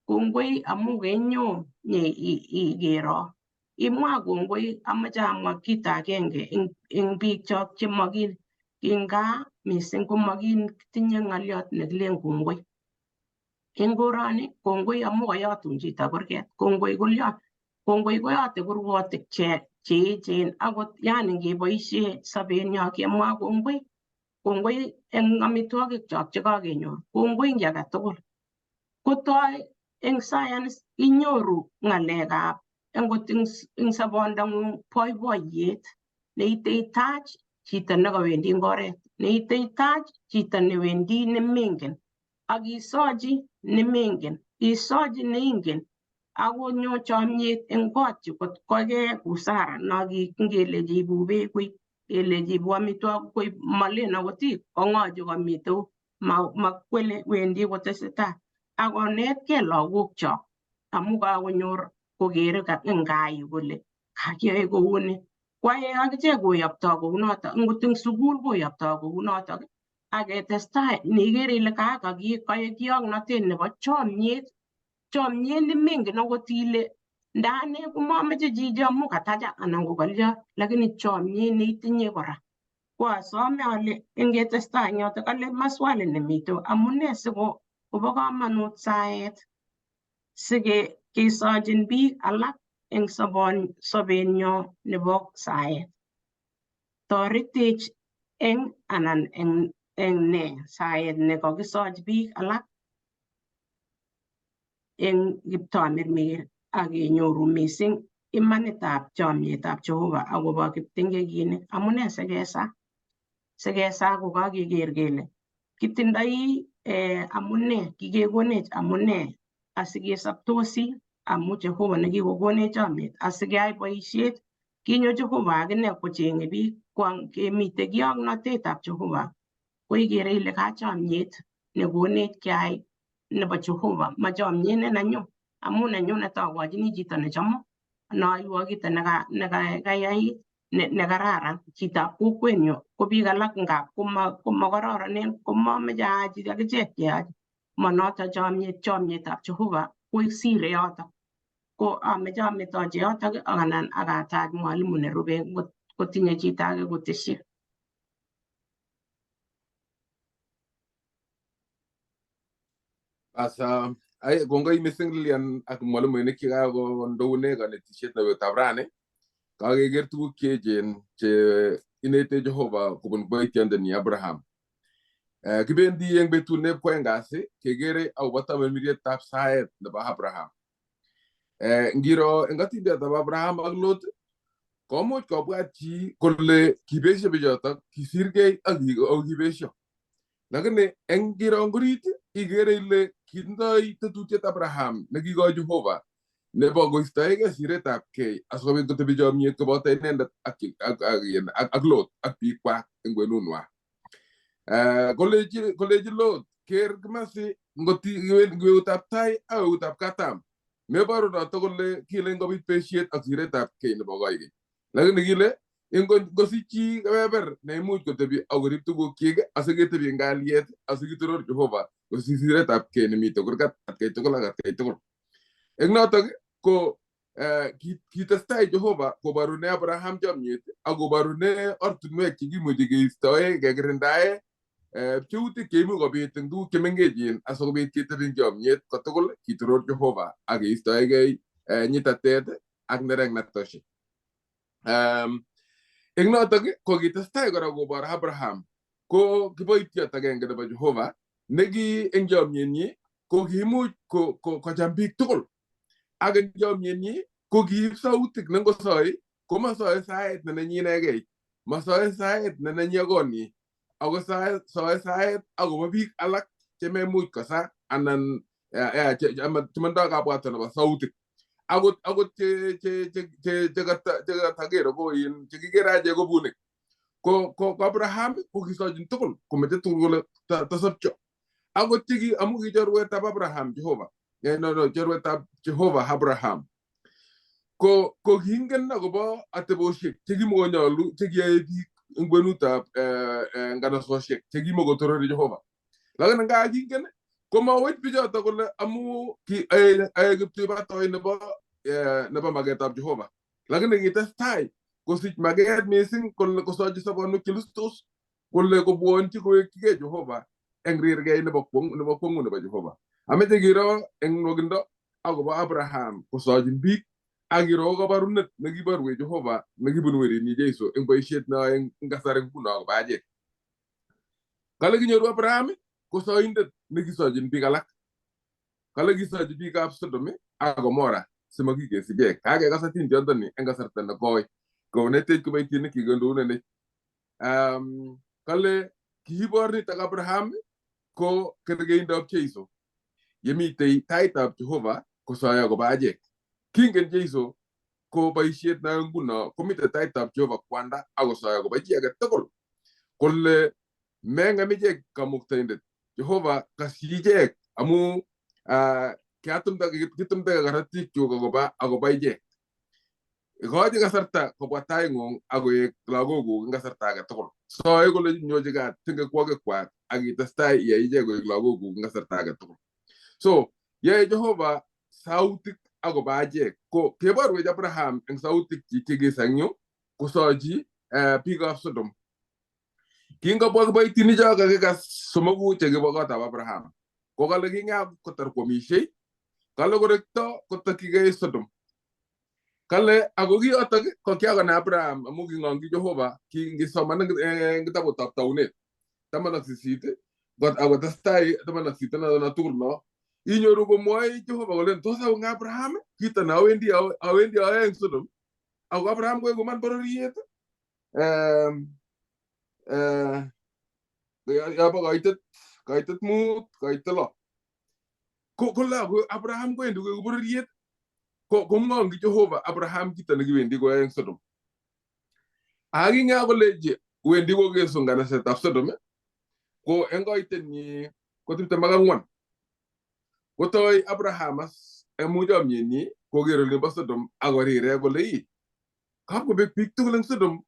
kongoi amu kenyo nye ikero. Imwa kongoi amache amwa kito agenge eng biikchok chemokin eng gaa mising komakitinye ng'oliot nekilen kongoi. Eng koroni kongoi amu kayotun chito kurget, kongoi kolyo, kongoi koyote kurgotik che echen akot yani ngeboisie sobenyo kemwa kongoi, kongoi eng amitwogik chok chekakenyor, kongoi eng kiy age tugul. Kotoi eng science inyoru ng'alekab angot eng sobondang'ung boiboiyet neite itach chito nekawendi eng oret, neite itach chito newendi nemengen ak isochi nemengen, isochi neingen akonyo chomyet eng kot yu kot koke busara no kingelechi ibu beek koib, kelechi ibu amitwogik koib, malen akot ii ko ng'o chu komitei makwele wendi kotesetai akonetkei lagokchok amu kakonyor kokere eng gaa yu kole kakiyoe kouni kwae akichek koyoptoi kounotok ngot eng sukul koyoptoi kounotok aketestai nikere ile kakioknotet nebo chomyet, chomyet nemengen akot ile nda ane komamoche chichi amu katacha anan ko kalya lakini chomyet neitinye kora. Ko asome ale ngetestai eng yotok ale maswali nemite amune siko kobo komonut saet sikesochin biik alak eng sobenyo nebo saet. Toretech eng anan eng ne saet nekakisoch biik alak eng kiptamirmir ak kenyoru mising imanitab chomyetab Jehova akobo kiptengekinik. Amune sikesa? Sikesa ko kakeker kele kitindoi amune, kikekonech amune asikesoptosi amu Jehova nekikokonech chomyet asikeyai boisiet. Kinyo Jehova akine kocheng'e biik kemite kioknotetab Jehova ko ikere ile kachomyet nekonech keyai nebo Jehova, ma chomyet ne nenyu amu nenyu netokochini chito nechomo Noiywo kito nekayait nekararan chitab kokwenyu ko biik alak ngap komakororonen komameche aachi akichek cheyach monoto chomyet chomyetab Jehova kosire yotok ko ameche ametochi yotok ak anan akatach mwalimu nerube kotinye chito age kotesyi. Asa ay kongoi mising Lilian ak mwalimuinik chekakondoune kanetishet nebo betutab rani. Kakeker tuguk cheechen che inete Jehova kobun kiboitiondoni Abraham. Kibendi eng betut neb kwoeng kasi kekere akobo tamirmirietab saet nebo Abraham. Ngiro eng atindiotab Abraham ak Lot komuch kobwat chi kole kibesio bichotok kisirgei ak kibesio. Lakini eng ngiro eng orit ikere ile kitindoi tetutiet Abraham nekikoi Jehova nebo koistoegei siretab kei asikobit kotebi chomiet koboto inendet ak Lot ak biikwak eng kwenunwa. Kolechi Lot ker kimasi ngot eutab tai ak eutab katam meboru noto kole kile ngobit besiet ak siretab kei nebo koikeny. Lakini kile ngosich chi kebeber neimuch kotebi ak korib tugukyik asiketebi eng kalyet asikitoror Jehova kosich siretab kei nemite kurgat atkai tugul ak atkai tugul. Eng notok ko kitestai Jehova koborune Abraham chomyet ak koborune ortinwek chekimuchi keistoe kekirindae pcheutik cheimuch kobit eng tuguk chemengechen asikobit ketebi eng chomyet kotugul kitoror Jehova ak keistoegei nyitatet ak nereknatoshek. Eng notok ko kitestai kora kobor Abraham ko kiboitiot agenge nebo Jehova neki eng chomyenyi ko kiimuch kocham biik tugul ak eng chomyenyi ko kiib sautik nengosoe komasoe saet ne nenyi inegei, masoe saet ne nenyi ak konyi, ako soe saet akobo biik alak chememuch kosa anan chemondoi kabwato nebo sautik. Akot chekatokere ko chekikere achek ko bunik. Ko Abraham ko kisochin tugul komeche tugul kole tasopcho. Akot cheki amu ki chorwetab Abraham Jehova. No, chorwetab Jehova Abraham. Ko kingen akobo atebosiek chekimokonyolu chekiyoe biik eng kwenutab nganasosiek chekimokotorori Jehova. Lakini nga kingen komawech bichoto kole amu ae kiptuibatoi nebo maketab Jehova. Lakini kitestai kosich maket mising kole kosochi sobonwek chelustos kole kobwonchi kowekchigei Jehova eng rirgei nebo kwongut nebo Jehova. Ameche kiro eng nwokindo akobo Abraham kosochin biik ak kiro kabarunet nekiborwech Jehova nekibun werinyi Jesu eng boisiet neyoe eng kasari nguno akobo achek. Kale kinyoru Abraham ko soindet nekisochin biik alak. Kale kisochi biikab Sodom ak Gomora simakikes ichek. Kakekas atindiondoni eng kasarta nekoi konetech kiboitinik kikondounenet. Kale kiibor nitok Abraham ko kerkeindab Jeiso yemitei taitab Jehova kosoe akobo achek. Kingen Jeiso ko boisiet neyoe nguno komitei taitab Jehova kwanda akosoe akobo chi age tugul kole meng'em ichek kamuktaindet Jehova kasyi ichek amu kitumdake korotik chuk akobo ichek. Ikochi kasarta kobwa taing'ung ak koek lagokuk eng kasarta age tugul. Soe kole nyochi kat tingekwokikwak ak itestai iyai ichek koek lagokuk eng kasarta age tugul. So yae Jehova sautik akobo achek. Ko keborwech Abraham eng sautik chik chekisa eng yu kosochi biikab Sodom. Kingobwa kiboitinik cho kakikas somoku chekibo kotab Abraham. Ko kale kinga kotar kwamishei, kale korekto kotokyigei Sodom. Kale ako kiyotok ko kiakonai Abraham amu king'ong'ji Jehova kingisoman eng kitabutab taunet 18 akotestai 18 noto tugul no inyoru komwoe Jehova kolen tos aung Abraham kito ne awendi ayoe eng Sodom ako Abraham koeku man bororiet yobo koitet 5 koitet 6 kole ako Abraham kowendi koeku bororiet komwongi Jehova Abraham kito nekiwendi koyoe eng Sodom. Akinga kolechi wendi kokesu nganasetab Sodom ko eng koitenyi ko 24. Kotoi Abraham as amu chomyenyi Koker olimbo Sodom akorire kole ii kapkobek biik tugul eng Sodom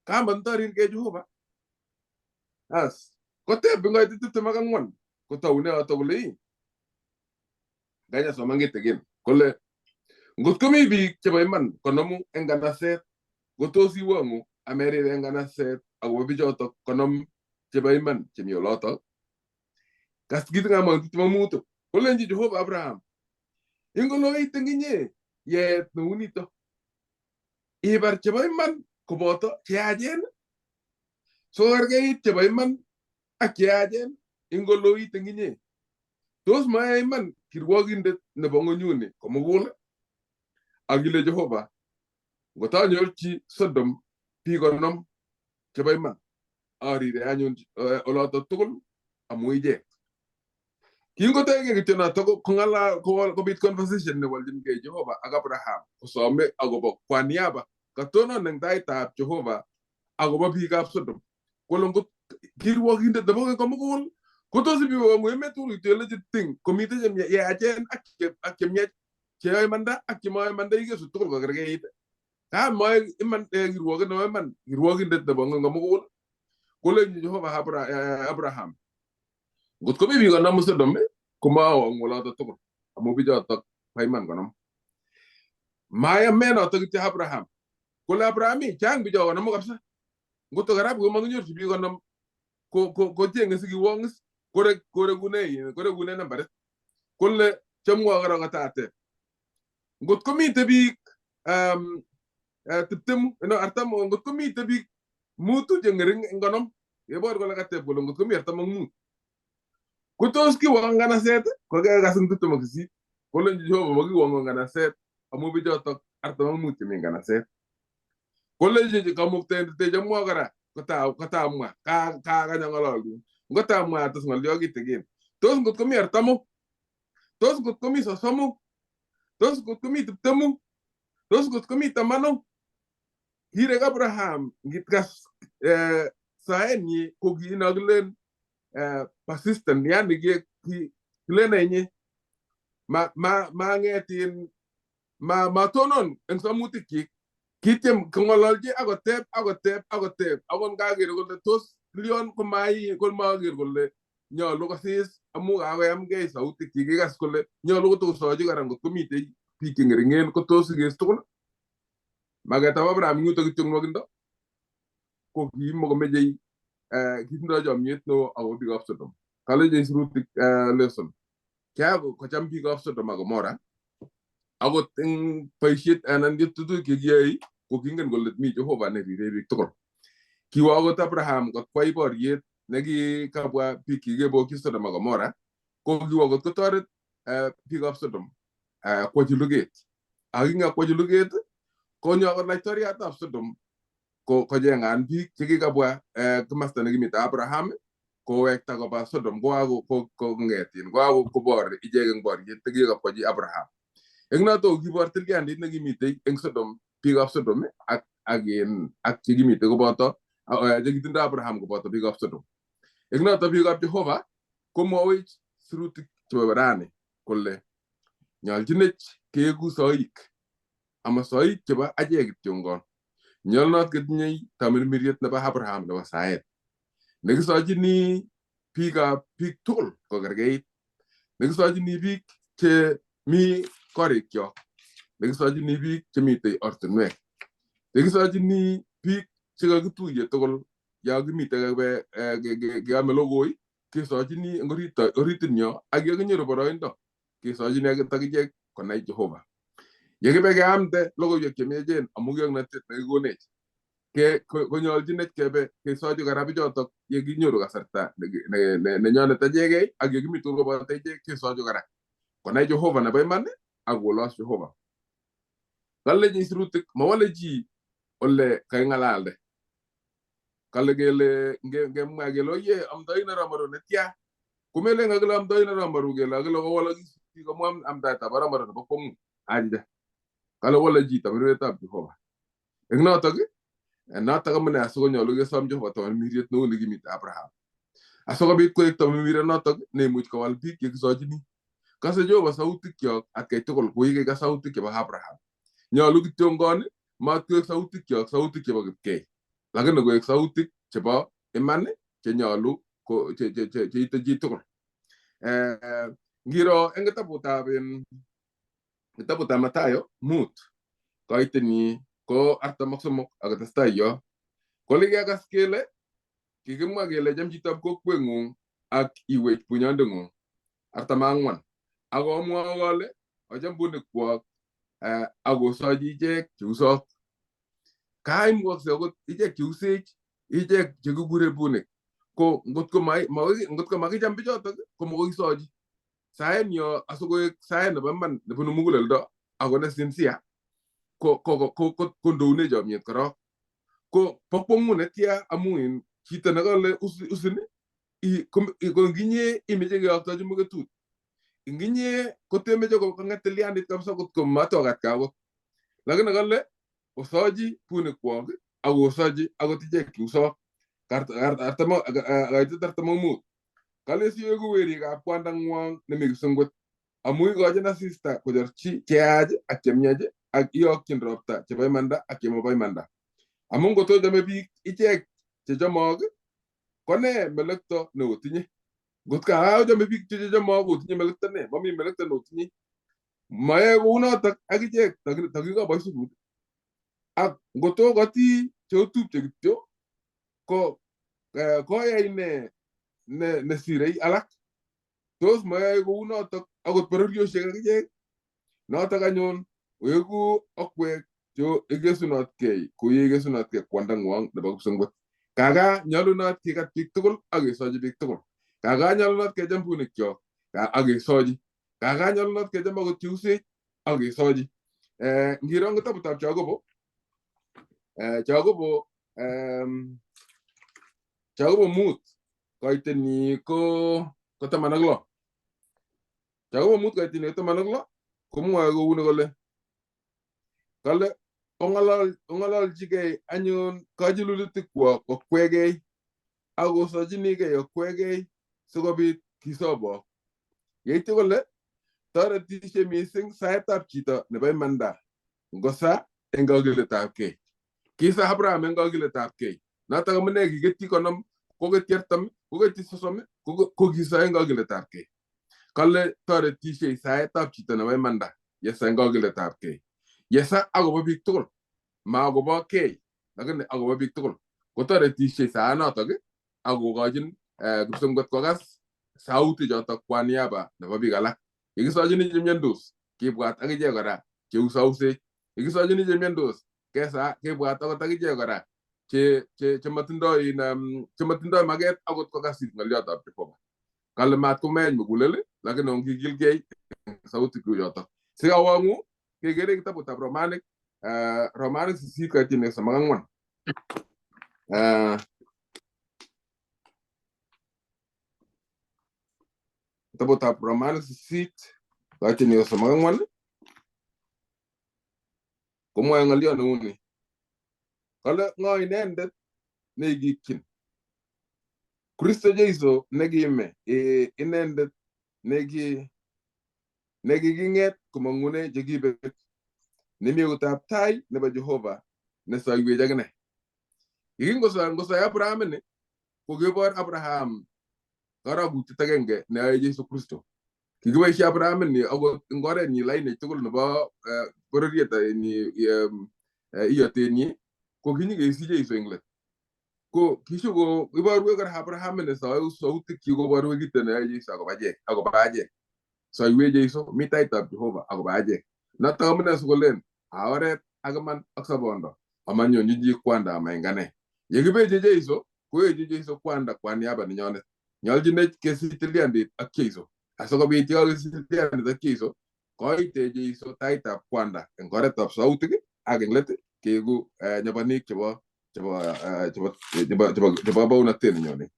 kamantarirgei Jehova. As koteb eng koitet 24 kotoune yoto kole ii kanya soman kitikin kole ngot komi biik chebo iman 50 eng kanaset kotos iwong'u amerire eng kanaset akobo bichotok 50 chebo iman chemi olotok. Kas kitingamwa 25 kolenji Jehova Abraham ingoloit eng inye yaet neu nito ibar chebo iman koboto cheyachen sikokerkeit chebo iman ak cheyachen ingoloit eng inye. Tos mayai iman kirwokindet nebo ng'onyuni komugul? Ak ile Jehova, ngotanyorchi Sodom biik 50 chebo iman, arire anyun oloto tugul amu ichek. Kingotoige kityo noto kong'alal kobit conversation newolchingei Jehova ak Abraham kosome akobo kwa niaba katonon eng taitab Jehova akobo biikab Sodom. Kole ngot kirwokindet nebo keny komugul kotos ibiwong'u emet tugul kityo ilechi ting komitei cheyachen ak chemiach cheyoe imanda ak chemoyoe imanda ikesu tugul kokerkeit. Kamoe iman kirwoket nebo iman kirwokindet nebo ng'ony komugul kolenji Jehova Abraham ngot komi biik 50 Sodom komawong'u oloto tugul amu bichotok bo iman 50. Mayame noto kityo Abraham kole Abraham ii chang bicho 50 kabisa ngot karab komakinyorchi biik 50 kocheng'e sikiwong'is korekune nambarit kole chomwo kora kotateb ngot komite biik 20 no 40 ngot komite biik 5 che ng'ering eng 50 kebor kole kateb kole ngot komi 45 kotos kiwong nganaset kokekas eng 28 kolenji Jehova makiwong nganaset amu bichotok 45 chemi nganaset kolenji kamuktaindet chomwo kora kotamwa kakany ang'ololun ngotamwa ates ng'olyo kitikin tos ngot komi 40 tos ngot komi 30 tos ngot komi 20 tos ngot komi 10 kirek Abraham ngitkas saenyi ko kinokilen persistent yani kilen enye mang'etin matonon eng samutikyik kityem kong'ololchi akoteb akoteb akoteb akot kaker kole tos lion komaker kole nyolu kosis amu kakoyamgei sautikyik kikas kole nyolu kotokosochi kora ngot komitei biik cheng'ering'en kotos ikes tugul. Maketab Abraham eng yuto kityo nwokindo ko kimokomechei kitindoi chomyet neo akobo biikab Sodom. Kalechi sirutik lesson kocham biikab Sodom ak Gomora akot eng boisiet anan tuguk chekiyoe ko kingen kole mi Jehova nerire biik tugul. Kiwo akot Abraham kotkwai boriet nekikabwa biik chekikebokyi Sodom ak Gomora ko kiwo akot kotoret biikab Sodom kwochi luget. Ak kingakwochi luget konyo akot laitoriatab Sodom kocheng'an biik chekikabwa komasta nekimite Abraham kowekta koba Sodom kokang'etin kokakobor ichek eng boriet nekikakwachi Abraham. Eng noto kokibor tilyandit nekimitei eng Sodom biikab Sodom ak chekimite koboto chekitindoi Abraham koboto biikab Sodom. Eng noto biikab Jehova komwowech sirutik chebo rani kole nyolchinech keeku soik ama soik chebo achek kityongon. Nyolunot ketinyei tamirmiriet nebo Abraham nebo saet nekisochini biikab biik tugul kokerkeit nekisochini biik che mi korikyok nekisochini biik chemitei ortinwek nekisochini biik chekakituiye tugul yo kimitei keame logoi kesochini eng oritinyo ak yekinyoru boroindo kesochini akichek konai Jehova. Yekibe keamde logoiwek chemiachen amu kioknotet nekikonech konyolchinech kebe kesochi kora bichotok yekinyoru kasarta nenyonet achekei ak yekimi tugul koboto ichek kesochi kora konai Jehova nebo iman ak kolos Jehova. Kale sirutik mawale chi ole kaking'alalde. Kale kele ngemwa kele oye amdoin aramaru netya komelen kakile amdoin aramaru kele akile kowalakis komwa amdaetab aramaru nebo kwong'ut achicha. Kale wale chi tamirmiretab Jehova. Eng notok notok amune asikonyolu kesom Jehova tamirmiriet neu nekimite Abraham. Asikobit koek tamirmiriet notok neimuch kowal biik chekisochini. Kase Jehova sautikyok atkai tugul kou yekikas sautik chebo Abraham. Nyolu kityongon mat koek sautikyok sautik chebo kipkei, lakini koek sautik chebo iman chenyolu ko cheite chitugul. Ngiro eng kitabutab Mathayo 5 koitenyi ko 43 akotestai yo kole kiakas kele kikimwa kele cham chitab kokweng'ung ak iwech bunyondeng'ung 44 ako amwoe kole ocham bunikwok akosochi ichek cheusok. Kaimukokse akot ichek cheusech ichek chekikure bunik ko ngotko makicham bichotok ko makoi kisochi. Saet nyo asikoek saet nebo iman nebunu muguleldo ako ne sincere ko kondoune chomiet korok. Ko bo kwongut netya amu in chito nekale usin ko nginye imeche keyoktochi muketut. Nginye kotemeche kong'et tilyandit kabisa kotko matokatkei akot. Lakini kale osochi bunikwok ak osochi akot ichek cheusok. Kaitet 45. Kale siweku werikab kwandang'wong nemi kipsengwet amu ikochin asista kochorchi cheyach ak chemiach ak iyokyin ropta chebo imanda ak chemobo imanda. Amu ngotochome biik ichek chechomok ko nee melekto neotinye? Ngot kaachome biik chechomok otinye melekto ne? Mami melekto neotinye. Mayoe kounotok ak ichek takikab aisurut. Ak ngotokoti cheotupche kityo ko koyai ne nesirei alak. Tos mayoe kounotok akot bororiosiek ak ichek? Notok anyun weku okwek cho ikesunotkei kou ye ikesunotkei kwandang'wong nebo kipsengwet. Kaka nyolunot kikat biik tugul ak kesochi biik tugul. Kaka nyolunot kecham bunikyok ak kesochi. Kaka nyolunot kecham akot cheusech ak kesochi. Ngiro eng kitabutab Jakobo, Jakobo Jakobo 5 koitenyi ko 16. Jakobo 5 koitenyi ko 16 komwoe kouni kole kale ong'ololchigei anyun kachilulutikwok okwegei ak osochinigei okwegei sikobit kisobok. Yeityo kole toretishe mising saetab chito nebo imanda ngosa eng kakiletabkei. Kisa Abraham eng kakiletabkei. Notok amune kiketyi 50, koketyi 40, koketyi 30, ko kisa eng kakiletabkei. Kale toretishe saetab chito nebo imanda yesa eng kakiletabkei. Yesa akobo biik tugul, ma akobo kei, lakini akobo biik tugul. Kotoretishe saanotok akokochin kipsengwet kokas sauti chotok kwa niaba nebo biik alak. Yekisochini chemiondos kibwat akichek kora cheusausech. Yekisochini chemiondos kebwat akot akichek kora chematindoi maket akot kokas ng'oliotab Jehova. Kale mat komeny mugulel lakini ongikilgei sauti chotok. Sikawang'u kekere kitabutab Romanik, Romanik 8 koityin 34. Kitabutab Romanik 8 koityin 34 komwoe ng'oliot neuni. Kale ng'o inendet neikikyin? Kristo Jesu nekime, inendet nekiking'et komong'une chekibek, nemi eutab tai nebo Jehova nesoiwech akine. Yekingosoi Abraham ini, kokibor Abraham karokutiet agenge neyoe Jesu Kristo. Kikiboisie Abraham ini akot eng orenyi lainit tugul nebo bororiet iyotenyi ko kinyikesich Jesu eng let. Ko kishuko iborwech kora Abraham ini sautikyik koborwech kito neyoe Jesu akobo achek. Soiwech Jesu mi taitab Jehova akobo achek. Notok amune sikolen a oret ak iman ak sobondo amanyonjin chi kwanda ama eng ane. Yekibeche Jesu koeche Jesu kwanda kwa niaba nenyonet. Nyoljinech kesich tilyandit ak Jesu. Asikobit yekakesich tilyandit ak Jesu koite Jesu taitab kwanda eng oretab sautik ak eng let keeku nyobonik chebo bounatet nenyone.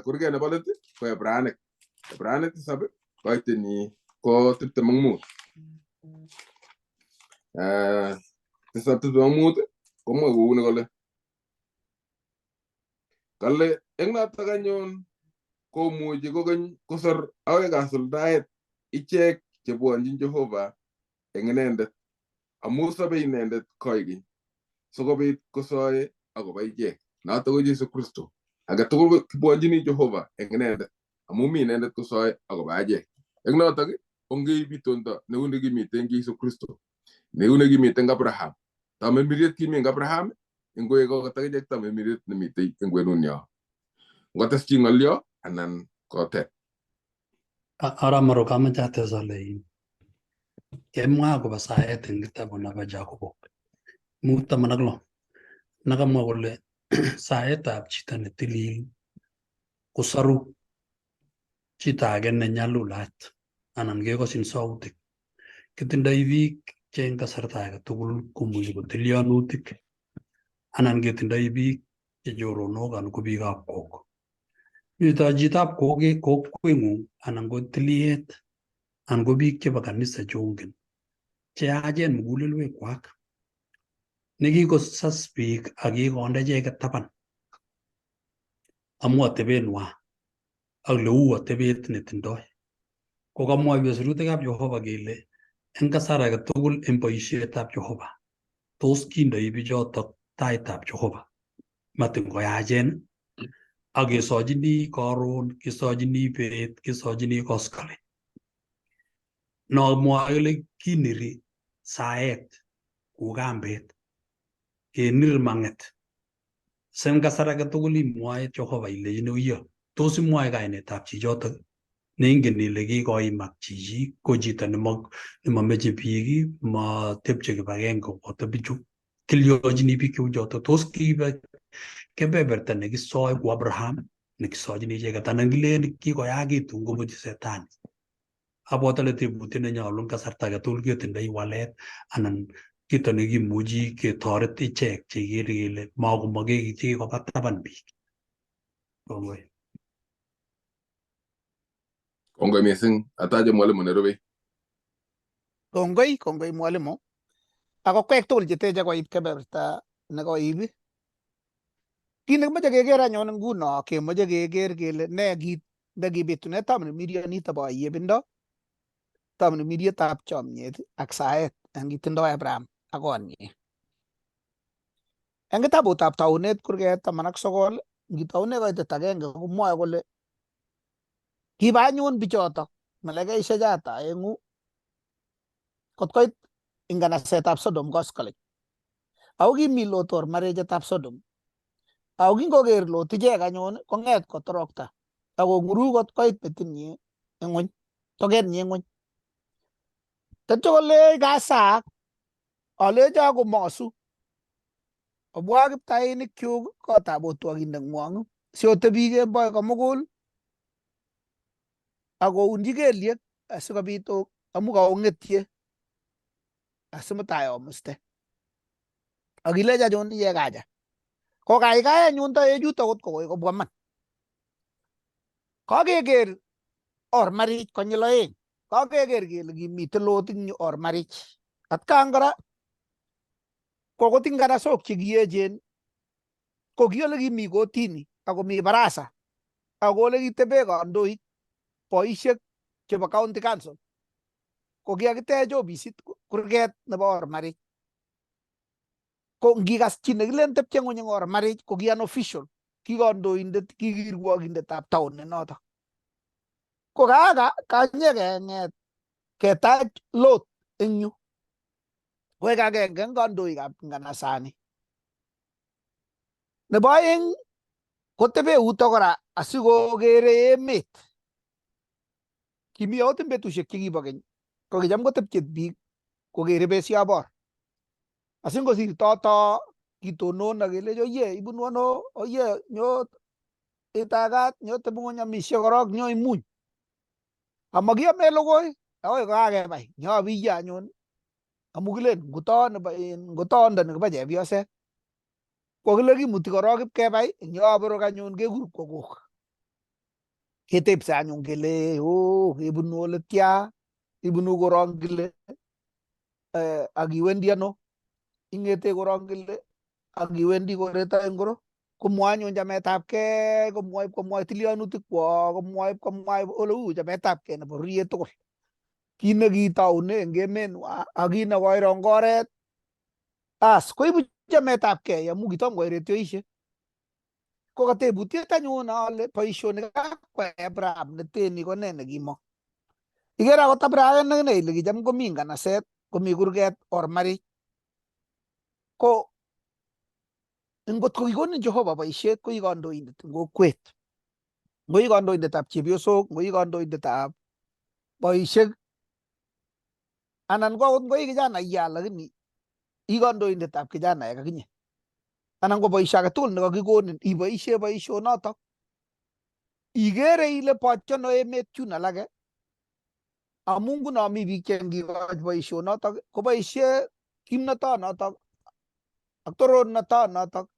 Kurget nebo let ko Hebranik. Hebranik 7 koitenyi ko 25. 7 25 komwoe kouni kole kale eng notok anyun komuchi kokeny kosor akoi kasuldaet Ichek chebwonchin Jehova eng inendet, amu sobei inendet koikeny, sikobit kosoe akobo ichek. Noto ko Jesu Kristo. Age tugul kibwonchini Jehova eng inendet, amu mi inendet kosoe akobo achek. Eng notok, ongeib itondo neu nekimite eng Jesu Kristo, neu nekimite eng Abraham. Tamirmiriet kimi eng Abraham, ingoek akot akichek tamirmiriet nemitei eng kwenunyo. Ngotes chi ng'olyo anan kotep. Arap Maro, kamoche ates ale kemwa akobo saet eng kitabu nebo Jacobo 5:16, nekamwa kole saetab chito netilil kosoru chito age nenyalulat anan kekoshin sautik. Kitindoi biik che eng kasarta age tugul komuchi kotilyonutik anan ketindoi biik che choronok anan ko biikab kok. Mito chitab kokweng'ung anan ko tiliet anan ko biik chebo kanisa cheongen cheyachen mugulelwekwak nekikosas biik ak kikonde icheket taban amu atebenwa ak leu atebet netindoi. Ko kamwoiwech sirutikab Jehova kele eng kasar age tugul eng boisietab Jehova tos kindoi bichotok taitab Jehova matin koyachen ak kesochini karon, kisochini bet, kisochini koskoleny. No mwoe kole kiniri saet kou kambet, kenir manget. Sen kasar age tugul imwoe Jehova ilechini uyo, tos imwoe kainetab chichotok neingen ile kikoimak chichi ko chito nemomeche biik, motepche kibagenge koboto bichu. Tilyochini biik cheu chotok, tos kibe kebeberta nekisoe ku Abraham nekisochini icheket anan kilen kikoyakitu ngobunchi setani. Abwati ale tebutiet nenyolu eng kasarta age tugul ketindoi walet anan kito nekimuchi ketoret ichek chekikere kele makomake chekikoba taban biik. Kongoi. Kongoi missing. Ataje mwalimu nerubei. Kongoi, kongoi mwalimu. Ak okwek tugul cheteche koib kebeberta nekoib. Kit nekimoche keker anyun nguno, kemoche keker kele ne kit nekibitune tamirmirionitok bo ayebindo, tamirmirietab chomyet ak saet eng kitindoi Abraham ak konyin. Eng kitabutab Taunet kurget 19, ngitoune koitet agenge komwoe kole kiba anyun bichotok malaikaisiek choto aeng'u kot koit inganasetab Sodom koskoleny. Ako kimi Lot ormarechetab Sodom. Ako kingoker Lot ichek anyun kong'et kotorokta ak kong'uruk kot koit metinyi ng'weny, tokenyi ng'weny. Tetyo kolech kasaak alecho komosu obwa kiptainikchuk kotab otwokindeng'wong siotebi kemboi komugul ak ounji kelyek asikobit amu kaong'etye asimutai omuste. Ak ilech anyun ichek acha. Kokaikai anyun toechuto kot kokoi kobwa man. Kakeker ormarich konyil oeng. Kakeker kele kimiten Lot eng yu ormarich. Atkan kora kokot nganasok chekiechen ko ki ole kimi kotini akomi barasa ako ole kitebe kandoik boisiek chebo county council ko kikakitech ofisit kurget nebo ormarich. Ko ngikas chi nekilen tepche ng'weny eng ormarich ko ki an official, ki kandoindet, ki kirwokindetab town inotok. Ko kaka kanyekeng'et ketach Lot eng yu koek agenge eng kandoikab nganasani. Nebo aeng kotebe yuto kora asikokere emet. Kimi akot eng betusiek chekibo keny ko kicham kotepche biik kokere besiobor. Asingosirto too kitonon ak kelech oye ibunu ano, oye nyo itagat, nyo tebung'ony amishe korok, nyo imuny. Amakiame logoi akoi kokakebai, nyo abiyo anyun amu kilen ngutoo nebo ngutondoni kobo chepyoset. Ko kile kimuti korok ipkebai, eng yoborok anyun kekur kwokok. Ketepse anyun kele oo kebunu ole tia, ibunu korong kile ak iwendi ano, ing'ete korong kile ak iwendi koret ngoro. Komwoe anyun chametabgei, komwoe komwoe tilyanutik kwok, komwoe komwoe ole uu chametabgei nebo bororiet tugul. Kit nekitoune eng emenwa ak kit nekoirong oret as koibu chametabgei amu kitom koit retioisiek. Ko katebutiet anyun ale boisionik kakwai Abraham neteni ko ne nekimong. Ikere akot Abraham akine ile kicham komi nganaset komi kurget ormarich. Ko ngot ko kikonin Jehova boisiet ko i kandoindet eng kokwet. Ngo i kandoindetab chepyosok, ngo i kandoindetab boisiek anan ko akot ngo i kijanaiyat lakini i kandoindetab kijanaek akinye. Anan ko boisio age tugul nekakikonin iboisie boisionotok. Ikere ile bochono emet chun alake amu nguno mi biik che ngikoch boisionotok koboisie kimnotonotok ak torornotonotok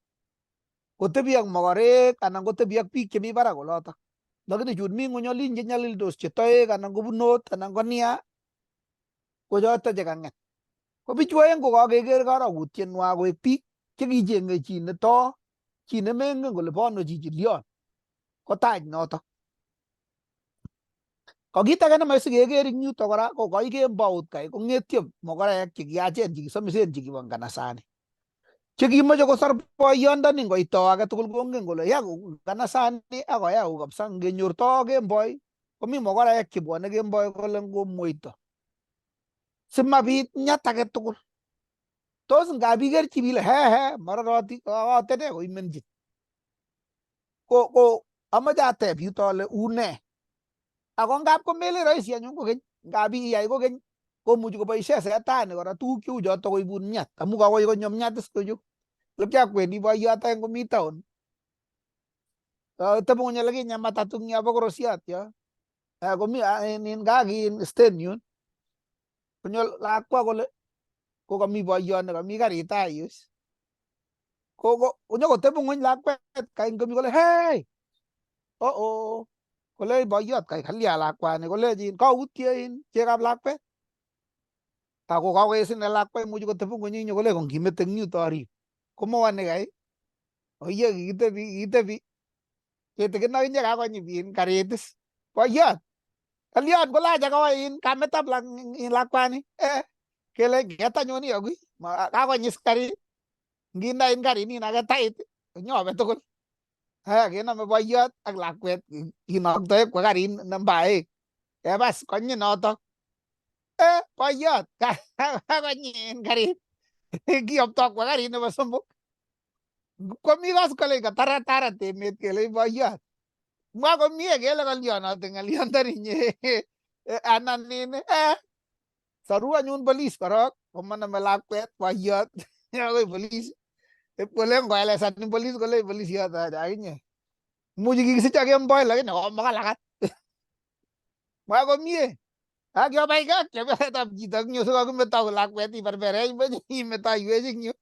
kotebi ak mokorek anan kotebi ak biik chemi barak olotok. Lakini chun mi ng'weny olin chenyalildos che toek anan kobunot anan ko nia ko choto che kang'et. Ko bichu oeng ko kakeker karokutienwa koek biik chekicheng'e chi neto, chi nemengen kole bono chichi lyon, kotach notok. Ko kit age nemoe sikeker eng yuto kora ko koi kembout kai kong'etyo mokoraek chekiyachen chekisomisen chekibo nganasani. Chekimoche kosor boyondoni ngoit too age tugul kongen kole ya nganasani ak koya kou kabisa ngenyor too kemboi komi mokoraek chebwone kemboi kole ngomwoito. Simabit nyat age tugul. Tos ngap ikerchi ile he he mororoti kote ne koimenjin. Ko amoche ateb yuto ale une. Ako ngap komelen rahisi anyun kokeny, ngap iyai kokeny komuchi koboisie setani kora tuguk cheu choto koibun miat amu kakoi konyo miat is kochu. Ole boiyot aeng komi town. Tebi ng'ony ole kinye matatu eng yo bo korosiot yo. Komi nin kakin stand yun. Konyo lakwa kole kokami boiyot nekami karit tai yu. Ko konyokotebi ng'ony lakwet kai ngomi kole hei oh oh kole boiyot kai kalya lakwani kolechin kautie in chekab lakwet. Ako kakoes ine lakwet imuchi kotebi ng'ony inyo kole kongimete eng yuto arib. Komowani kai oye kikitebi kikitebi kitikin akinye kakonyi in karit is. Boiyot kalyon kolach akawa in kametab lakwani eh kele nget anyun akui kakonyis karit nginda in karinin ake tait nyobe tugul. Haya kenome boiyot ak lakwet kinoktoe kwa karit namba aeng. Kebas konyi notok. Eh boiyot kakonyi en karit. Kiyopto kwa karit nebo somok. Komi koskolen kataratarat emet kele boiyot. Mwa komie kele kolyonote ng'olyondoni nye anan nin eh soru anyun polis korok komonome lakwet boiyot akoi polis kole ngoelesani polis kole polisiot akinye imuchi kikisicho kemboi lakini komakalakat mwa komie ak kiobaike ak chepyosetab chito eng yu sikokimetou lakwet iberberech buch imetoiwech eng yu.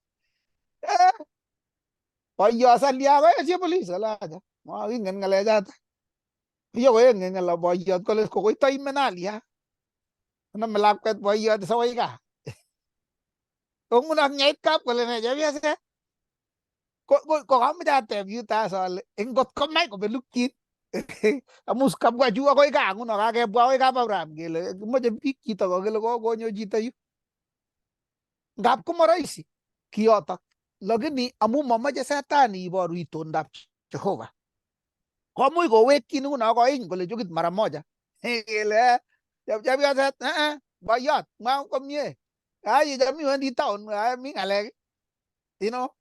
Boiyot salia koesio polis kole acha makingen ng'alechoto. Iyo koenge ng'ala boiyot kole kokoito imen alia. Konome lakwet boiyot sawai gaa. Ko nguno nyait kap kole ne chepyoset. Ko kamoche ateb yuto as ale ngot komach kobelukyin amu kabwa chu akoi gaa nguno kakebwa akoi kap Abraham kele kimoche biik chito kokile konyo chito yu. Ngap komoroisi kiyotok lakini amu momoche setani iboru itondab Jehova. Komuch kowekyin nguno koiny kole chukit mara moja. Kele chepyoset boiyot mwa komie. Ai cham iwendi town mi ng'alek. You know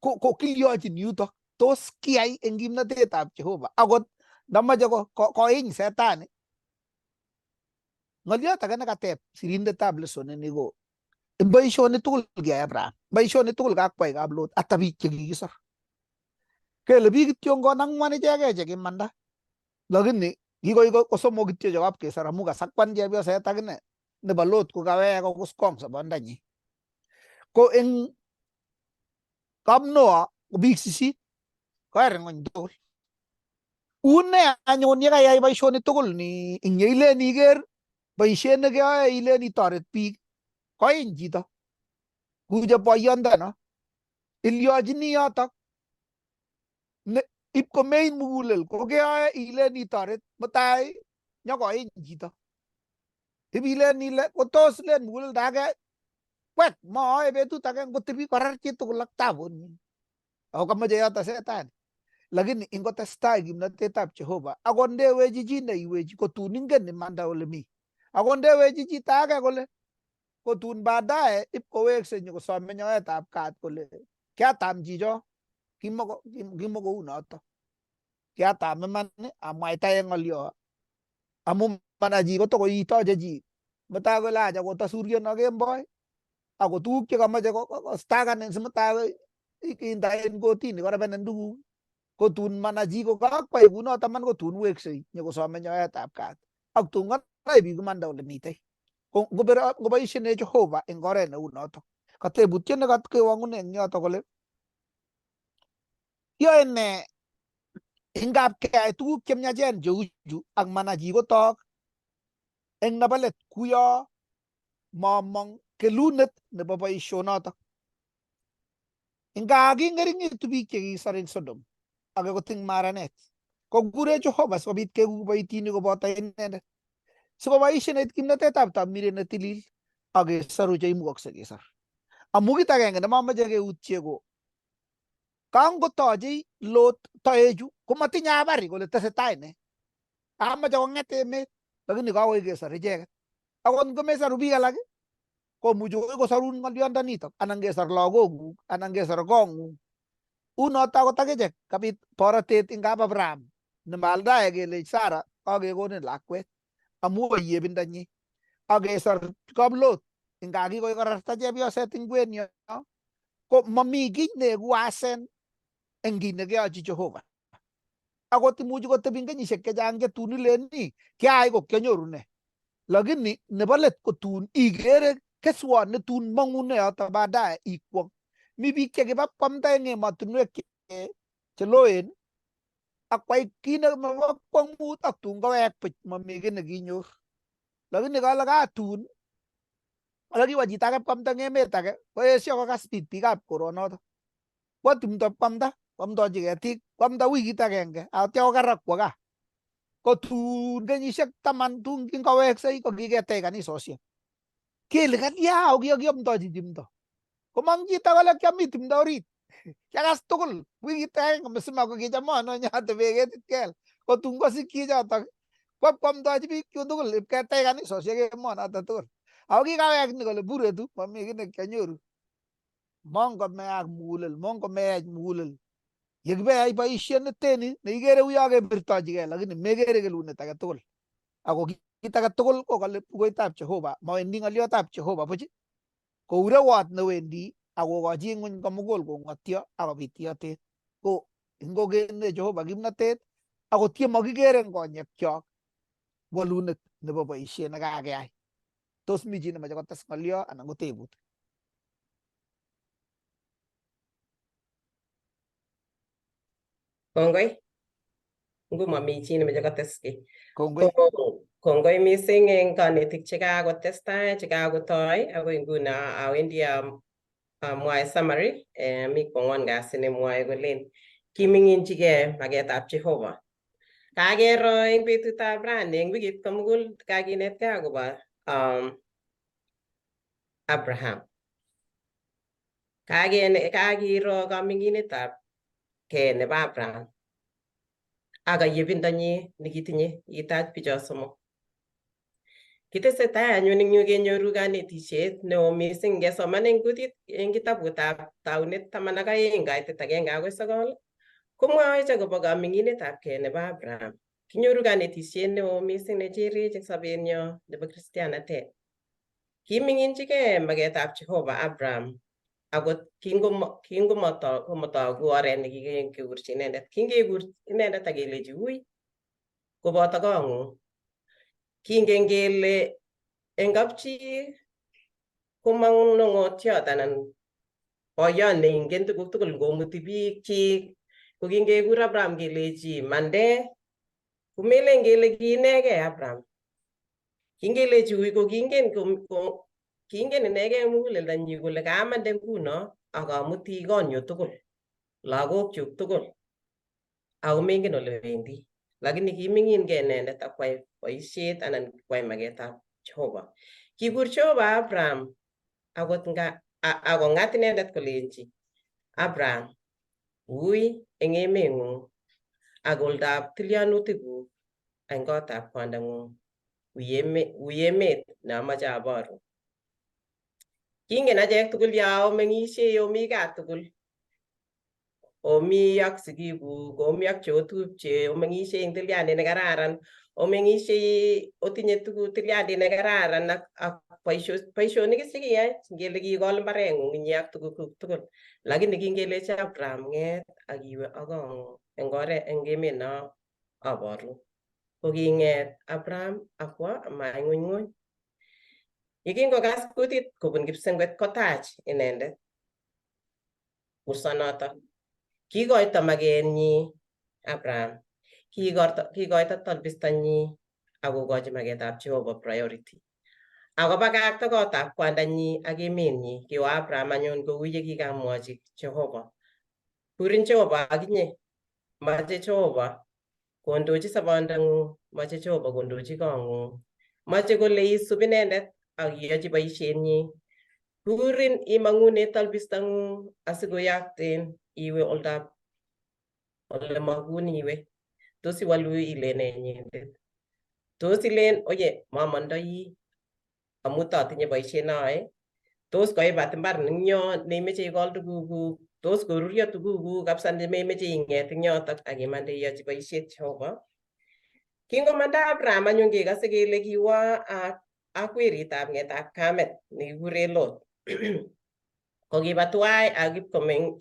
ko kilyochin yutok tos kiyai eng kimnatetab Jehova akot ndamoche koiny setani. Ng'olyot age nekateb sirindetab lesson ini ko boisionik tugul kiyai Abraham, boisionik tugul kakwai kap Lot, ata biik chekikisor. Kele biik kityongon ang'wan ichegei chekimanda. Lakini kikoi ko somok kityo chekap kesor amu kasakwan chepyoset akine nebo Lot ko kawek kokuskong sobondanyi. Ko eng kap Noah ko biik sisit koer ng'ony tugul. Une anyun yekayai boisionik tugul ni ing yeilen iker boisiet nekeyoe ilen itoret biik koiny chito. Kuche boyondono. Ilyochini yotok. Ip komein mugulel ko keyoe ilen itoret mutai nyokoiny chito. Ibilen ile kotos len muguleldo age kwek mooe betut age ngotebi korar chitugul ak tabunyin. Ako kamoche yoto setani. Lakini ingotestai kimnotetab Jehova akot ndewechi chi neiwechi kotun ingen imanda ole mi. Akot ndewechi chito age kole kotun baadaye ipkowekse nyokosome nyoetab kat kole kiatam chicho kimakou noto. Kiatam iman amwaitae ng'olyo amu mana chi kotokoitoche chi mutai kole acha kotasuryono kemboi ako tuguk chekamache kostakanin simutai kinda en kotini korebenen tuguk kotun mana chi kokakwai kunoto man kotun weksei nyokosome nyoetab kat ak tun konai biik imanda ole mitei. Ko ngoboishene Jehova eng oret neu noto. Katebutiet nekewong'une eng yoto kole yoe ne ingap keyai tuguk chemiachen cheu chu ak mana chi kotok eng nebo let kuyo momong kelunet nebo boisionotok. Inga king'ering'itu biik chekikisor eng Sodom ake koting maranet kokure Jehova sikobit keku kiboitinik koboto inendet sikoboishenech kimnotetab tamiret netilil ak kesoru cheimukokse kesor. Amu kit agenge nemamoche keutye ko kangotochei Lot toechu komatinye habari kole tesetai ne. Amache kong'et emet lakini kakoi kesor icheket. Akot ngomesoru biik alak komuchi koi kosorun ng'olyondonitok anan kesor lagokuk anan kesor kong'ung. Unoto akot akichek kabit borotet eng kap Abraham ne maaldae kelech Sara kakekonin lakwet amu ayebindonyi ak kesor kap Lot inga kikoi korarta chepyoset eng kwen yo ko mami kiy neeku asen eng kiy nekeyochi Jehova. Akot imuchi kotebi eng kenyisiek chechang chetun ilen ii kiayai ko kianyoru ne. Lakini nebo let kotun ikere keswot netun mong'une yoto baadaye ikwong. Mi biik chekiba kwamda eng emotinwek cheloen ak kwai kit nebo kwong'ut ak tun kowek buch mami kiy nekinyor. Lakini kale katun ole kiwo chito age kwamda eng emet age koesio kokas biik biikab koronoto. Kwo tumdo kwamda kwamdochi ketik kwamda wikit agenge atya kokarak kwo gaa. Ko tun kenyisiek taman tun kingoweksei ko kiketech kanisosiek. Kele kalya ako kiakiamdochi timdo. Komong chito kole kiami timdo orit. Kiakas tugul wikit agenge msima ko kicham anonye atebe ketit kel. Ko tun kosikyi chotok kwap kwamdochi biik chun tugul ipketech kanisosiek emonoto tugul. Ako kikawek ni kole buretu mami kiy nekianyoru. Mongomeak mugulel, mongomeech mugulel. Yekibeyai boisiet neteni neikere uyo kebirtochigei lakini mekere kelunet age tugul. Ako kit age tugul ko kale bukuitab Jehova, mawendi ng'olyotab Jehova buch kou rewot newendi akokochi ng'weny komugul kong'otyo akobit iyotet. Ko ingokene Jehova kimnotet akot yemakikere eng konyekyok walunet nebo boisiet nekakeyai. Tos mi chi nemoche kotes ng'olyo anan ko tebut? Kongoi. Ngumomi chi nemoche kotes kiy. Kongoi. Kongoi mising eng konetik chekakotestai chekakotoi akoi nguno awendi amwae summary mi kwang'wan kasi nemwoe kolen kiming'inchigei maketab Jehova. Kakero eng betutab rani eng wikit komugul kakinetkei akobo Abraham. Kakiro kaming'inetab kei nebo Abraham ak ayebindonyi nekitinye kitach bicho somok. Kitesetai anyun eng yu kenyoru kanetisiet neo mising ngesoman eng kutit eng kitabutab taunet 12 kaitet 1 akoi 9 komwoech akobo kaming'inetab kei nebo Abraham. Kinyoru kanetisiet neo mising necherech eng sobenyo nebo kristianatet. Kiming'inchigei maketab Jehova Abraham akot kingomotoku oret nekikikurchi inendet. Kingekur inendet ak kelechi ui koboto kong'ung. Kingen kele eng kapchi komanong'otiot anan boyot neingen tuguk tugul ngomuti biikchik ko kingekur Abraham kelechi mande komelen kele kiinegei Abraham. Kingelechi ui ko kingen kingen inegei muguleldonyi kole kaamande nguno ak amuti konyu tugul lagokchuk tugul ako mengen ole wendi lakini kiming'inkei inendet akwai boisiet anan kwai maketab Jehova. Kikur Jehova Abraham akot nga akong'at inendet kolenji Abraham, wui eng emeng'ung ak oldab tilyanutikuk eng kotab kwandang'ung wi emet neamache aborun. Kingen achek tugul ya omeng'ishei omi gaa tugul, omi ak sigikuk, omi ak cheotupche, omeng'ishei eng tilyandit nekararan, omeng'ishei otinye tuguk tilyandit nekararan ak boisionik is chekiyai, ngele kiikol mbareng'ung inye ak tugukuk tugul. Lakini kingelechi Abraham ng'et ak iwe ak kong'ung eng oret eng emet no aborun. Ko king'et Abraham akwo amaing'unyng'uny. Yekingokas kutit kobun kipsengwet kotach inendet kursonoto. Kiikoito makenyi Abraham, kiikoito tolbistanyi ak kokochi maketab Jehova priority. Akobakakta kotab kwandanyi ak emenyi, kiwo Abraham anyun kou ye kikamwochi Jehova. Kurin Jehova akinye, mache Jehova kondochi sobondang'ung, mache Jehova kondochi kong'ung, mache kole isub inendet ak iyochi boisienyi. Kurin imang'une tolbistang'ung asikoyakten iwe oldab ole makun iwe. Tos iwalu ilen nee inyendet? Tos ilen oye mamondoi amu tatinye boisiet noe? Tos koibat imbar eng yo neimeche ikol tugukuk? Tos koruryo tugukuk kabisa nememeche ing'et eng yotok ak imande iyochi boisiet Jehova? Kingomanda Abraham anyun kekose kele kiwo ak weritab ng'etab kamet nekikure Lot. Ko kiba tuwai ak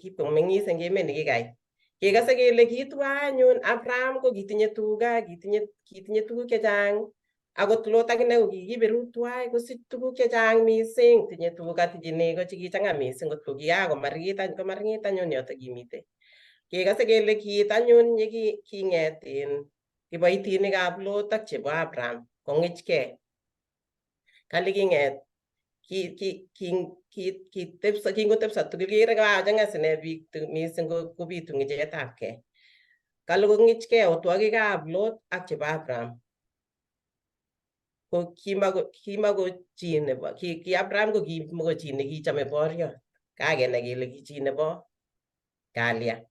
kipkomeng'is eng emet nekikai. Kekose kele kitwai anyun Abraham ko kitinye tuga, kitinye tuguk chechang. Akot Lot akine ko kikiberur tuwai kosich tuguk chechang mising. Tinye tuga, tinye nego chekichang'a mising kotko kikakomarikit anyun yotok kimite. Kekose kele kiit anyun ye king'et kiboitinikab Lot ak chebo Abraham kong'ichkei. Kale king'et kingotepso tugul kikere kachang'a sine biik mising kobitu ng'ichetabkei. Kale kong'ichkei otwogikab Lot ak chebo Abraham. Ko kimako chi nebo ki Abraham ko kimako chi nekichome boryot. Kakenai kele ki chi nebo kalya.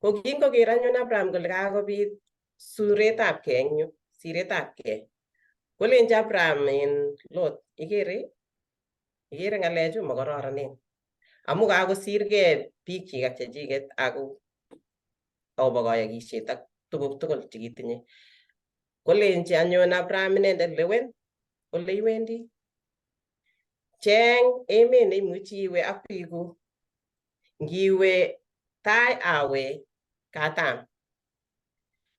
Ko kingoker anyun Abraham kole kakobit suretabkei eng yu, siretabkei. Kolenji Abraham Lot, ikere ng'alechu makororonen. Amu kakosirkei biikchik ak chechiket ako akobo kayokisiet ak tuguk tugul chekitinye. Kolenji anyun Abraham inendet lewen ole iwendi. Cheng emet neimuchi iwe ak biikuk. Ngiwe tai awe katam.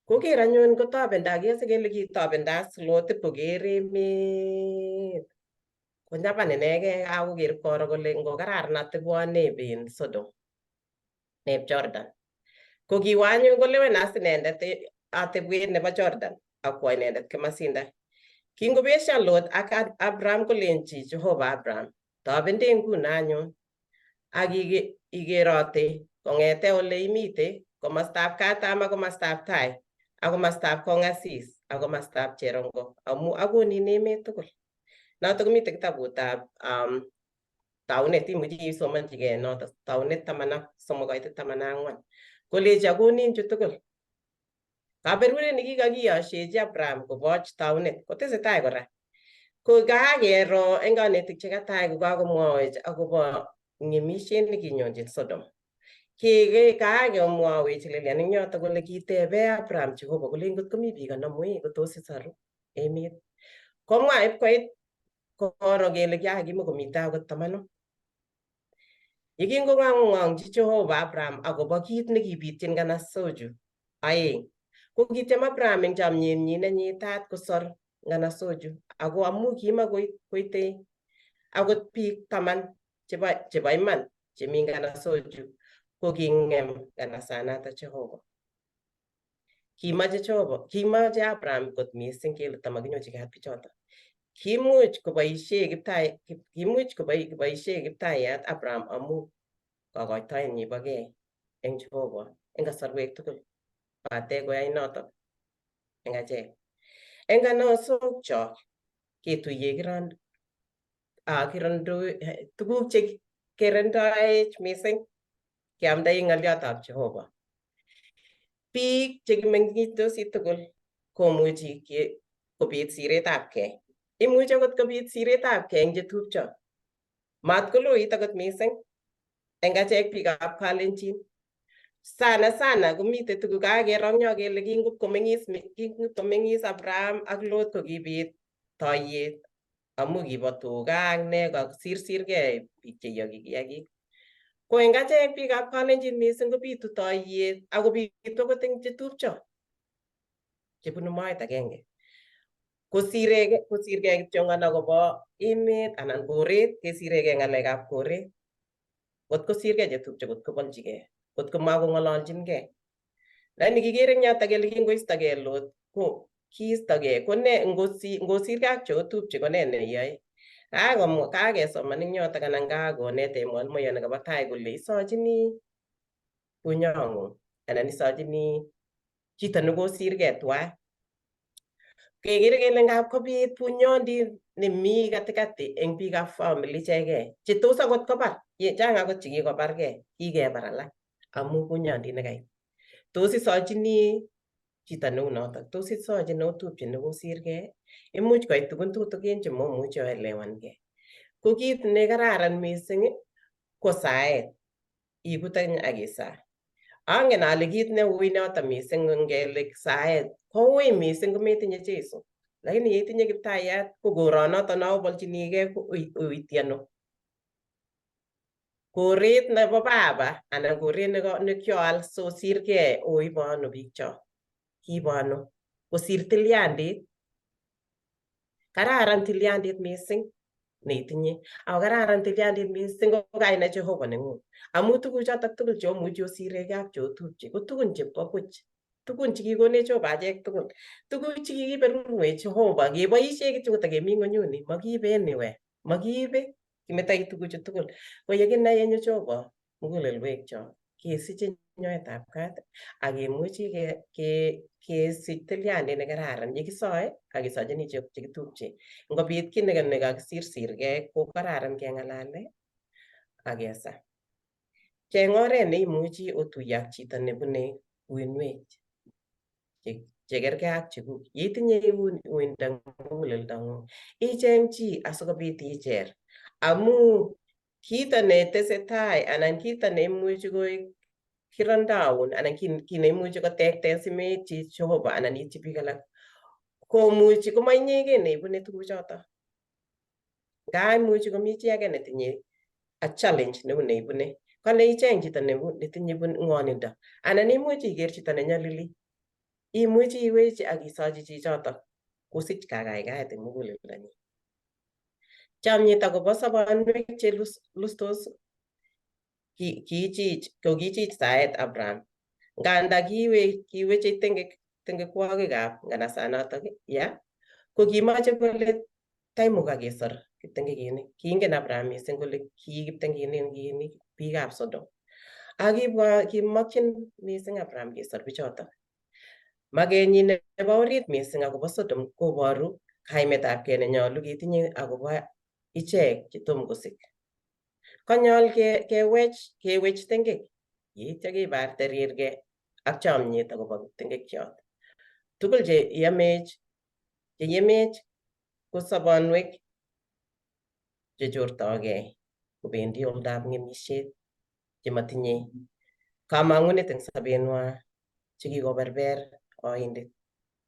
Koker anyun kotobendo, kikose kele kitobendas Lot ipkoker emet. Konyapan inegei kakoker koro kole ngokararan atebwon neb Sodom, neb Jordan. Ko kiwo anyun kolewen as inendet atebwet nebo Jordan akwo inendet komasinda. Kingobesio Lot ak Abraham kolenji Jehova Abraham, tobende nguno anyun ak ikerote kong'ete ole imite komostab katam ak komostab tai ak komostab kong'asis ak komostab cherongo amu akonin emet tugul. Notok komite kitabutab taunet, imuchi isomonchigei notok taunet 13 koit 14. Kolechi akonin chu tugul. Kaberuret nekikakiyoshechi Abraham koboch taunet kotesetai kora. Ko kakero eng konetik chekatai kokakomwowech akobo ng'emisiet nekinyonjin Sodom. Kakemwowech lelian eng yotok kole kitebe Abraham Jehova kole ngot komi biik 50 kotos isoru emet. Komwa ipkoit koro kele kiakimakomite akot 10. Yekingong'ong'ji Jehova Abraham akobo kit nekibityin nganasochu 2, ko kityem Abraham eng chomyenyi nenyitat kosor nganasochu ako amu kimakoite akot biik 10 chebo iman chemi nganasochu ko king'em nganasanato Jehova. Kimache Jehova, kimache Abraham kot mising kele tamakinyochi kat bichoto. Kimuch koboisie kiptayat Abraham amu kokoitoenyi bo gei eng Jehova eng kasarwek tugul bate koyai notok eng achek. Eng kanosokchok Ketuiye kirondo tuguk che kerendoech mising keamdai ng'oliotab Jehova. Biik chekimeng'itosi tugul komuchi kobit siretabkei. Imuchi akot kobit siretabkei eng chetupcho. Mat koloit akot mising eng achek biikab Kalenjin. Sana sana komitei tuguk kakero eng yo kele kingopkomeng'is Abraham ak Lot kokibit toiyet amu kibo tuga ak ne kasirsirgei biik cheyoki kiagik. Ko eng achek biikab Kalenjin mising kobitu toiyet akobitu akot eng chetupcho chebunu moet agenge. Kosirgei kityongon akobo emet anan koret, kesiregei ng'alekab koret. Kot kosirgei chetupcho kot kobolchigei, kot komakong'ololchingei. Lakini kikere eng yotok kele kingoistogei Lot ko kiistogei ko ne ngosirgei ak cheotupche ko ne neyoe. Kakesoman eng yotok anan kakonetech mwalimuyon nekabo tai kole isochini bunyong'ung anan isochini chito nekosirgei tuwai. Kekere kele ngap kobit bunyondit nemi katikati eng biikab family ichegei chetos akot kobar, chang akot chekikobargei, kikebar alak amu bunyondit nekait. Tos isochini chito neu notok, tos isochi neotupche nekosirgei, imuch koit tugun tutukin chemomuchi oelewangei. Ko kit nekararan mising ko saet, ibut ak isaa. Angen ale kit neui noto mising ngele saet koui mising kometinye Jesu. Lakini yeitinye kiptayat ko koronoto no obolchinigei ko uityi ano. Koret nebo baba anan koret nekioal sosirgei oibo ano biikchok. Kiibo ano kosir tilyandit. Kararan tilyandit mising neitinye. Ako kararan tilyandit mising ko kainai Jehova neng'ung. Amu tuguchotok tugul cheomuchi osiregei ak cheotupche ko tugun chebo buch. Tugun chekikonech Jehova achek tugul. Tuguk chekikiberurwech Jehova keboisie kityo kotakemi ng'onyuni, makiibe anywhere. Makiibe, kimetoi tuguchu tugul. Ko yekinai enyo Jehova mugulelwekchok, kesiche nyoetab kat ak kemuchi kesich tilyandit nekararan yekisoe ak kesochini chekitupche. Ngobit kiy nekakisirsirgei ko kararan keng'alale ak kesa. Cheng oret neimuchi otuiye ak chito nebune uinwek chekergei ak chekuk. Yeitinye uindo eng muguleldong'ung icheng chi asikobit icher amu kito netesetai anan kito neimuchi koik kirondoun anan kit neimuchi kotekten simeityi Jehova anan ityi biik alak komuchi komainyegei neibune tuguchoto. Nga imuchi komi chi age netinye a challenge neu neibune. Kale icheng chito netinye ng'wonindo anan imuchi iker chito nenyolili. Imuchi iwechi ak isochi chichotok kosich kagaikaet eng muguleldonyi. Chomyet akobo sobonwek che lustos kokichich saet Abraham. Nganda kiweche tengekwokikab nganasanotok ya ko kimoche kole taimukak kesor kiptengekinik. Kiingen Abraham mising kole ki kiptengekinik biikab Sodom. Ak kimokyin mising Abraham kesor bichotok. Makenyin nebo orit mising akobo Sodom koboru kaimetabkei nenyolu ketinye akobo ichek chetom kosik. Konyol kewech tengek, yeityo kibarte rirge ak chomyet akobo kiptengekyot. Tugul cheyemech ko sobonwek chechortogei kobendi oldab ng'emisiet chemotinye kamang'unet eng sobenwa chekikoberber oindet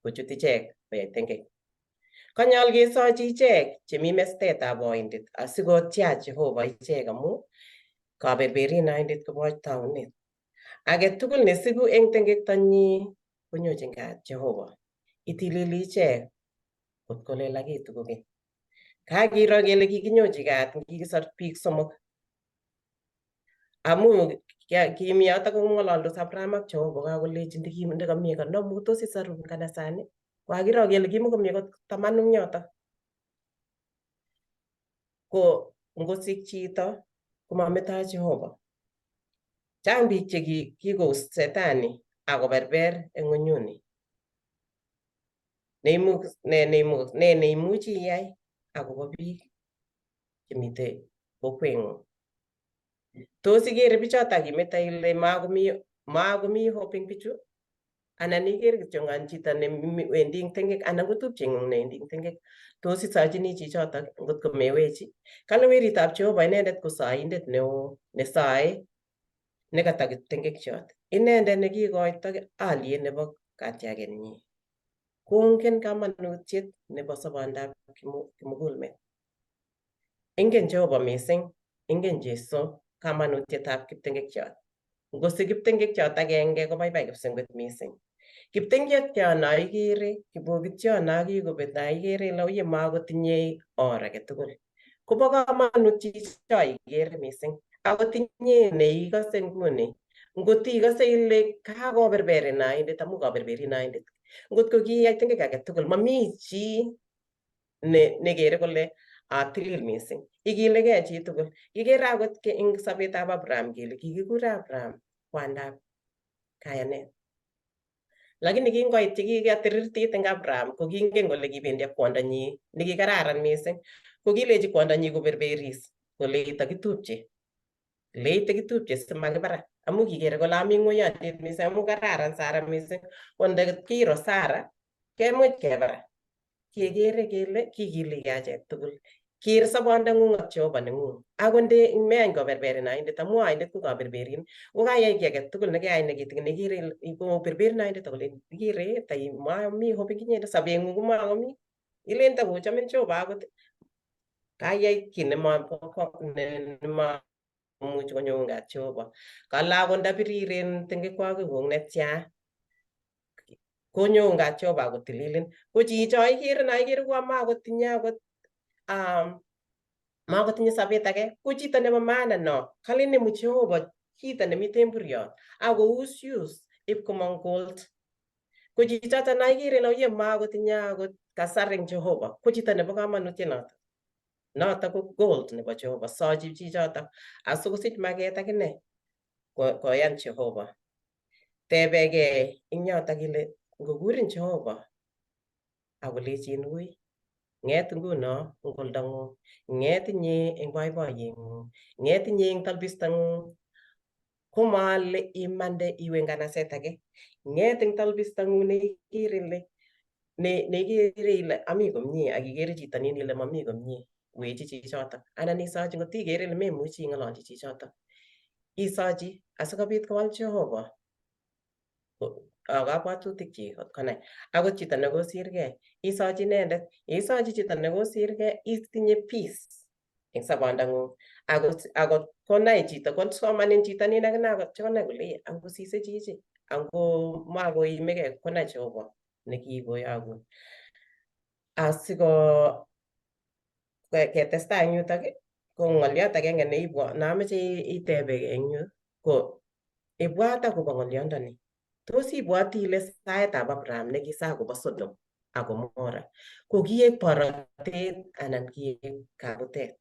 kochut ichek koyai tengek. Konyol kesochi ichek chemi mestetab oindet asikotyach Jehova ichek amu kaberberin oindet koboch taunet. Age tugul nesiku eng tengektonyi konyochin kat Jehova. Itilili ichek kot kolelakitu kokeny. Kakiro kele kikinyochi kat ngikisor biik somok. Amu kimi yotok kong'ololdos Abraham ak Jehova kakolechi ndikamie konomu tos isoru nganasani. Kokakiro kele kimukomie kot tamanu eng yotok. Ko ngosik chito komametoi Jehova. Chang biik che kikous setani akoberber eng ng'onyuni. Ne neimuchi iyai akobo biik chemite kokweng'ung? Tos ikere bichoto ak imete ile makomi hope eng bichu anan iker kityongan chito newendi eng tengek anan ko tupcheng'ung newendi eng tengek, tos isochini chichotok ngot ko mewechi? Kale weritab Jehova inendet ko soindet neo nesoe nekata kiptengekchiot, inendet nekikoito aliet nebo katyakenyi, kongen kamanutiet nebo sobondab kimugulmet. Ingen Jehova mising, ingen Jesu kamanutietab kiptengekchiot. Ngosich kiptengekchiot agenge kobaibai kipsengwet mising. Kiptengekchiot no ikere, kibokitiot no kikobet no ikere ile uye makotinyei or age tugul. Kobo kamanut chicho ikere mising. Akot inye neikose nguni, ngot ikose ile kakoberberin oindet amu kaberberin oindet. Ngot ko kiyai tengek age tugul, mami chi nekere kole tilil mising. Ikilegei chitugul. Kikere akot eng sobetab Abraham kele kikikure Abraham kwandab kayanet. Lakini kingoit chekikatirirtit eng Abraham ko kingen kole kibendi ak kwondonyi nekikararan mising. Ko kilechi kwondonyi koberberis koleit akitupche. Leit akitupche simakibara amu kikere kole ami ng'oyondit mising amu kararan Sara mising. Ko ndakiro Sara kemuch kebara. Kekere kele kikiligei achek tugul. Ker sobondeng'ung ak Jehova neng'ung. Akot nde meany koberberin oindet amu oindet ko kaberberin. Ko kayai kiy age tugul nekeyai nekitikin ikere koberberin oindet akolen ikere tai mami hope eng inyendet sobeng'ung komakomi. Ilen takochamin Jehova akot kayai kiy nemamuchi konyoun kat Jehova. Kale akot ndabiriren tengekwokikuk netya konyoun kat Jehova akotililin. Ko chicho ikere na ikere kuo makotinye akot makotinye sobet age ko chito nebo maana no. Kale inemu Jehova chito nemi temburiot akousyus ip komong gold. Ko chichoto na ikere ile uye makotinye akot kasar eng Jehova ko chito nebo kamanutiet noto. Noto ko gold nebo Jehova. Sochi chichoto asikosich maket akine koyan Jehova. Tebegei eng yotok ile ngokurin Jehova akolechin wui ng'et nguno eng oldang'ung, ng'et inye eng boiboiyeng'ung, ng'et inye eng talbistang'ung, komale imande iwe nganaset age. Ng'et eng talbistang'ung neikere ile neikere ile ami komie ak ikere chito nin ile mami komie, wechi chichotok. Anan isochi ngot ikere ile memuchi ing'ololchi chichotok. Isochi asikobit kowal Jehova kabwatutikchik konai. Akot chito nekosirgei, isochi inendet, isochi chito nekosirgei, itinye peace eng sobondang'ung. Akot konai chito, kosomanin chito nin akine akot konai kole angosise chichi, ango makoimegei konai Jehova nekikoyokun. Asiko ketestai eng yutok ko ng'oliot agenge neibwo nameche itebegei eng yu ko ibwat akobo ng'oliondoni. Tos ibwoti ile saetab Abraham nekisa akobo Sodom ak Gomora ko kiek borotet anan kiek kabutet?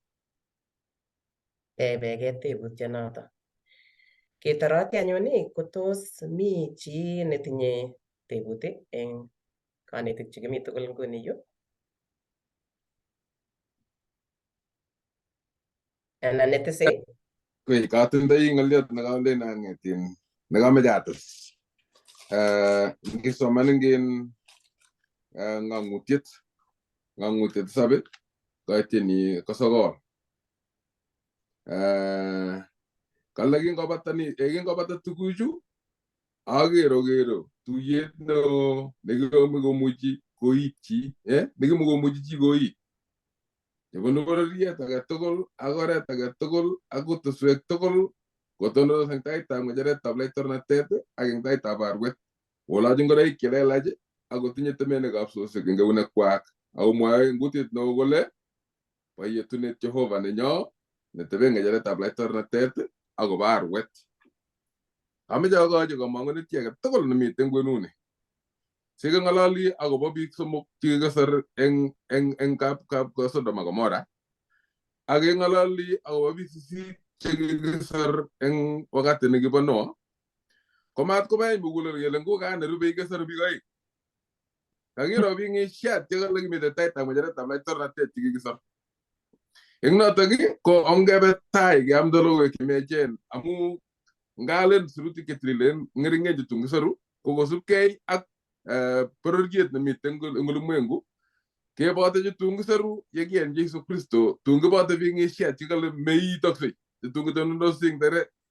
Tebegei tebutionoto. Ketoroti anyun ko tos mi chi netinye tebut eng konetik chekimi tugul nguni yu? Anan netese? Koi katindoi ng'oliot nekalen ang'etin nekameche ates. Ngisoman ingen ng'ang'utiet tisab koityeni kosokol. Kale kingobata tuguchu aker okero tuyet neo nekimokomuchi koit chi, nekimokomuchi chi koit. Chebunu bororiet age tugul ak oret age tugul ak kutuswek tugul kotonondos eng taitab ng'echeretab laitornatet ak eng taitab arwet. Kolach ngoroik che lelach ak kotinye temenikab sosik eng eunekwak. Ako mwoe eng kutit neo kole bo yetunet Jehova nenyo netebe ng'echeretab laitornatet akobo arwet. Ameche akochi komong'unet chi age tugul nemiten kwenuni. Sikeng'ololi akobo biik somok chekikisir eng kap Sodom ak Gomora ak keng'ololi akobo biik sisit chekikisir eng wakati nekibo Noah. Komat kobaech mugulel kele nguka nerubei kesore biik oeng. Kakiro bing'isiat chekale kimitei taitab ng'echeretab laitornatet chekikisor. Eng notok ko ongebe tai keamda logoiwek chemiachen amu ngalen sirutik chetililen ng'eringen che tun kisoru ko kosubkei ak bororiet nemiten eng ulimwengu keboto chetun kisoru yekiyan Jesu Kristo tun kiboto bing'isiat chekale meiitoksei chetun kitonondos eng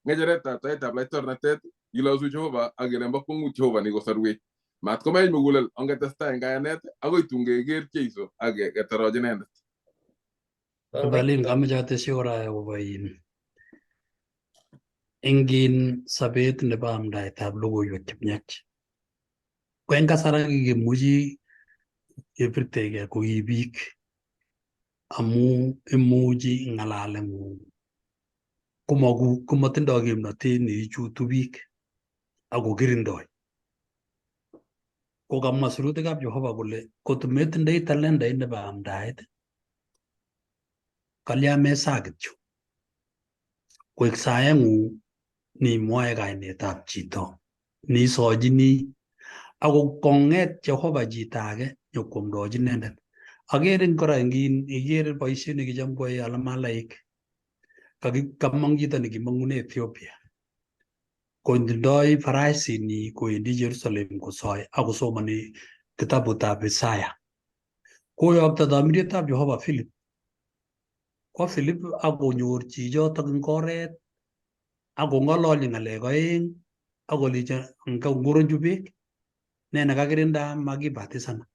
ng'echeretab taitab laitornatet kilosu Jehova ak kelen bo kwong'ut Jehova nikosarwech. Mat komech mugulel ongetestai eng kayanet akoi tun keker Jeiso ak ketoroch inendet. Berlin kameche atesyi kora akobo in eng in sobet nebo amdaetab logoiwek chemiach. Ko eng kasar kikimuchi kebirtegei ko ki biik amu imuchi ng'alaleng'ung komaku komatindoi kimnatet neichutu biik ako kirindoi. Ko kamwa sirutikab Jehova kole kot metindoi talendait nebo amdaet kalya mesaa kityo koek saeng'ung nimwoe kainetab chito neisochini ako kong'et Jehova chito age nyokwamdochi inendet. Akere kora ingin ikere boisiet nekicham koyoe alamalaik kamong chito nekimong'une Ethiopia kotindoi farasinyi kowendi Jerusalem kosoe akosomoni kitabutab Isaya. Koyokto tamirietab Jehova Philip. Kwo Philip akonyor chichotok eng oret akong'ololchi ng'alek oeng akolechi ngoronchu beek ne nekakirinda makibatisana.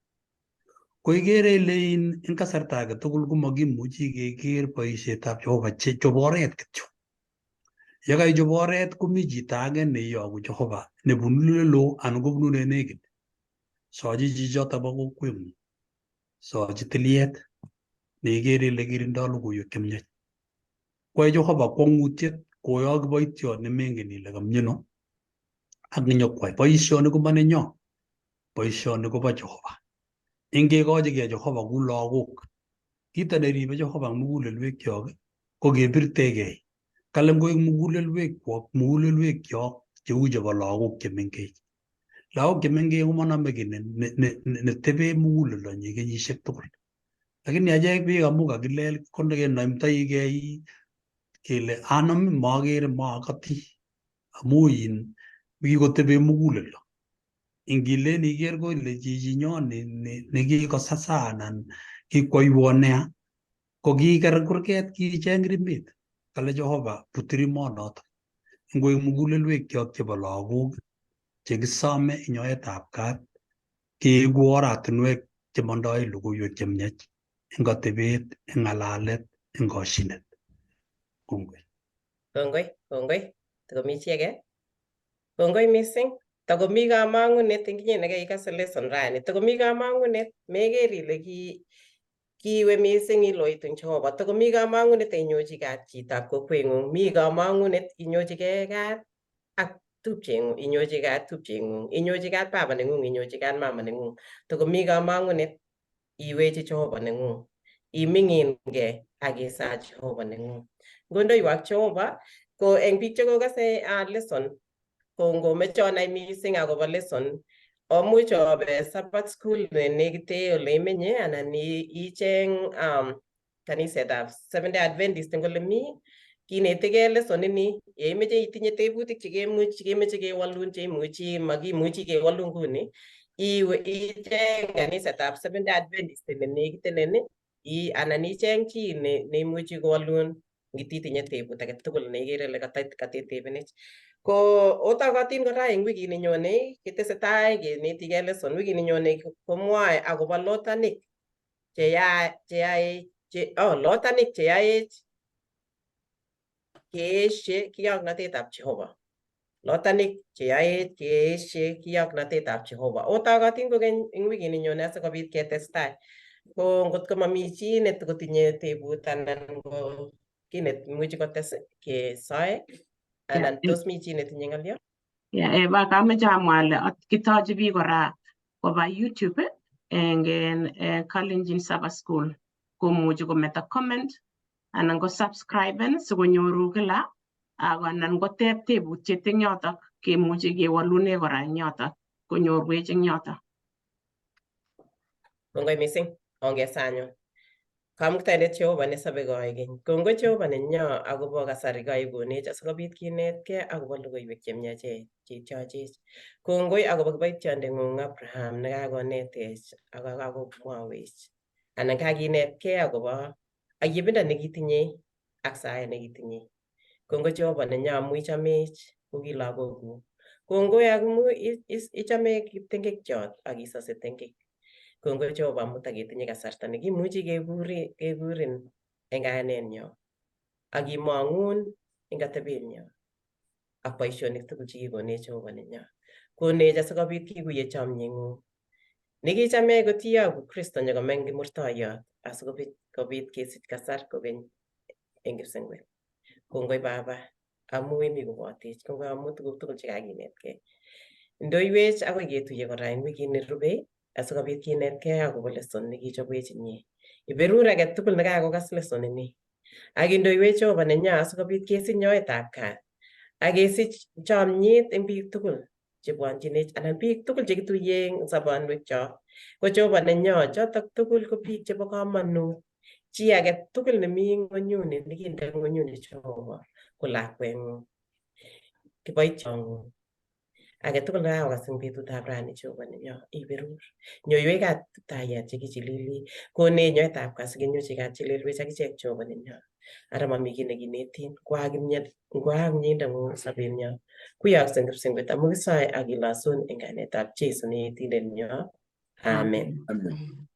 Ko ikere ile in eng kasarta age tugul komakimuchi keker boisietab Jehova chop oret kityo. Yekaichop oret komi chito age neiyoku Jehova nebunu leloo anan kobunu nenekit. Sochi chichoto bo kokweng'ung. Sochi tiliet neikere ile kirindoi logoiwek chemiach. Kwai Jehova kwong'utiet koyok kiboitiot nemengen ile kamiano ak nyokwai. Boisioni komo nenyo, boisioni kobo Jehova. Ingekochigei Jehova ku lagok. Kito neribe Jehova eng mugulelwekyok ko kebirtegei. Kale ngoek mugulelwekwok mugulelwekyok cheu chebo lagok chemengech. Lagok chemengech komonome kiy netebe muguleldonyi kenyisiek tugul. Lakini achek biik amu kakilel konekenomtoigei kele anom makere maakati amu in kikotebe muguleldo. Ingilen iker ko ile chichinyo nekikosasa anan kikwoiwo nea ko kiker kurget kicheng rimet. Kale Jehova but rimonoto. Ngoek mugulelwekyok chebo lagok chekisome eng nyoetab kat keeku oratinwek chemondoe logoiwek chemiach eng atebet, eng ng'alalet, eng koshinet. Kongoi. Kongoi, kongoi. Takomi chi age? Kongoi mising. Takomi kamang'unet eng inye nekaikase lesson rani. Takomi kamang'unet, meker ile ki kiwe mising iloitu eng Jehova. Takomi kamang'unet inyochi kat chitab kokweng'ung. Mi kamang'unet inyochigei kat ak tupcheng'ung, inyochi kat tupcheng'ung, inyochi kat baba neng'ung, inyochi kat mama neng'ung. Takomi kamang'unet iwechi Jehova neng'ung. Iming'ingei ak isaa Jehova neng'ung. Ngondoiwak Jehova ko eng biik chekokase lesson ko ngomeche onai mising akobo lesson omuch obe Sabbath school nenekite ole imenye anan icheng kanisetab Seventh Day Adventist eng ole mi kinetigei lesson ini yeimeche itinye tebutik chekemuch chekemeche kewolun cheimuchi makimuchi kewolun nguni iwe icheng kanisetab Seventh Day Adventist nenekitenen anan icheng chi neimuchi kowolun ngititinye tebut age tugul neikere ile katetebenech. Ko otokotin kora eng wikit nenyone ketesetai kenetigei lesson. Wikit nenyone komwoe akobo lotanik lotanik cheyaech keeshe kiyoknotetab Jehova. Lotanik cheyaech keeshe kiyoknotetab Jehova. Otokotin kokeny eng wikit nenyone asikobit ketestai. Ko ngot ko mami chi netokotinye tebut anan ko kiy nemuchi kotes kesoe anan tos mi chi netinye ng'olyo? Yeah, Eva, kameche amwa ale kitoche biik kora koba YouTube eng Kalenjin Sabbath School komuchi kometo comment anan ko subscriben sikonyoru kila ako anan koteb tebutiet eng yotok kemuchi kewolune kora eng yotok konyorwech eng yotok. Kongoi mising, ongesaa anyun. Kamuktaindet Jehova nesobe koigeny. Kongoi Jehova nenyo akobo kasari kaikonech asikobit kinetkei akobo logoiwek chemiachen cheityochech. Kongoi akobo kiboityondeng'ung Abraham nekakonetech ak kakomwowech anan kakinetkei akobo ayebindo nekitinye ak saet nekitinye. Kongoi Jehova nenyo amu ichamech ko ki lagokuk. Kongoi amu ichame tengekchot ak isose tengek. Kongoi Jehova amu taketinye kasarta nekimuchi kekurin eng kayanenyo ak imong'un eng atebenyo ak boisionik tugul chekikonech Jehova nenyo. Konech asikobit kikuye chomyeng'ung nekichamech kotiyoku Kristo nyokomeny kimurtoiyot asikobit kobit kesich kasar kokeny eng kipsengwet. Kongoi Baba amu imi kobotech, kongoi amu tuguk tugul chekakinetkei. Indoiwech akoi ketuiye kora eng wikit nerubei asikobit kinetkei akobo lesson nekichobwech inye. Iberur age tugul nekakokas lesson ini. Ak indoiwech Jehova nenyo asikobit kesich nyoetab kat ak kesich chomyet eng biik tugul chebwonchinech anan biik tugul chekituye eng sobonwekchok. Ko Jehova nenyo chotok tugul ko biik chebo komonut. Chi age tugul nemi ng'onyuni nekinde ng'onyuni Jehova ko lakweng'ung, kiboitiong'ung. Age tugul nekakokas eng betutab rani Jehova nenyo iberur. Nyoiwech kat Kiptayat chekichilili, konech nyoetab kat sikenyochi kat chelelwech akichek Jehova nenyo. Ara mami kiy nekinetin, ngwaak miendang'ung sobenyo, kuyookse eng kipsengwet amu kisoe ak kilosun eng kainetab Jesu ne Yetindenyo. Amen. Amen.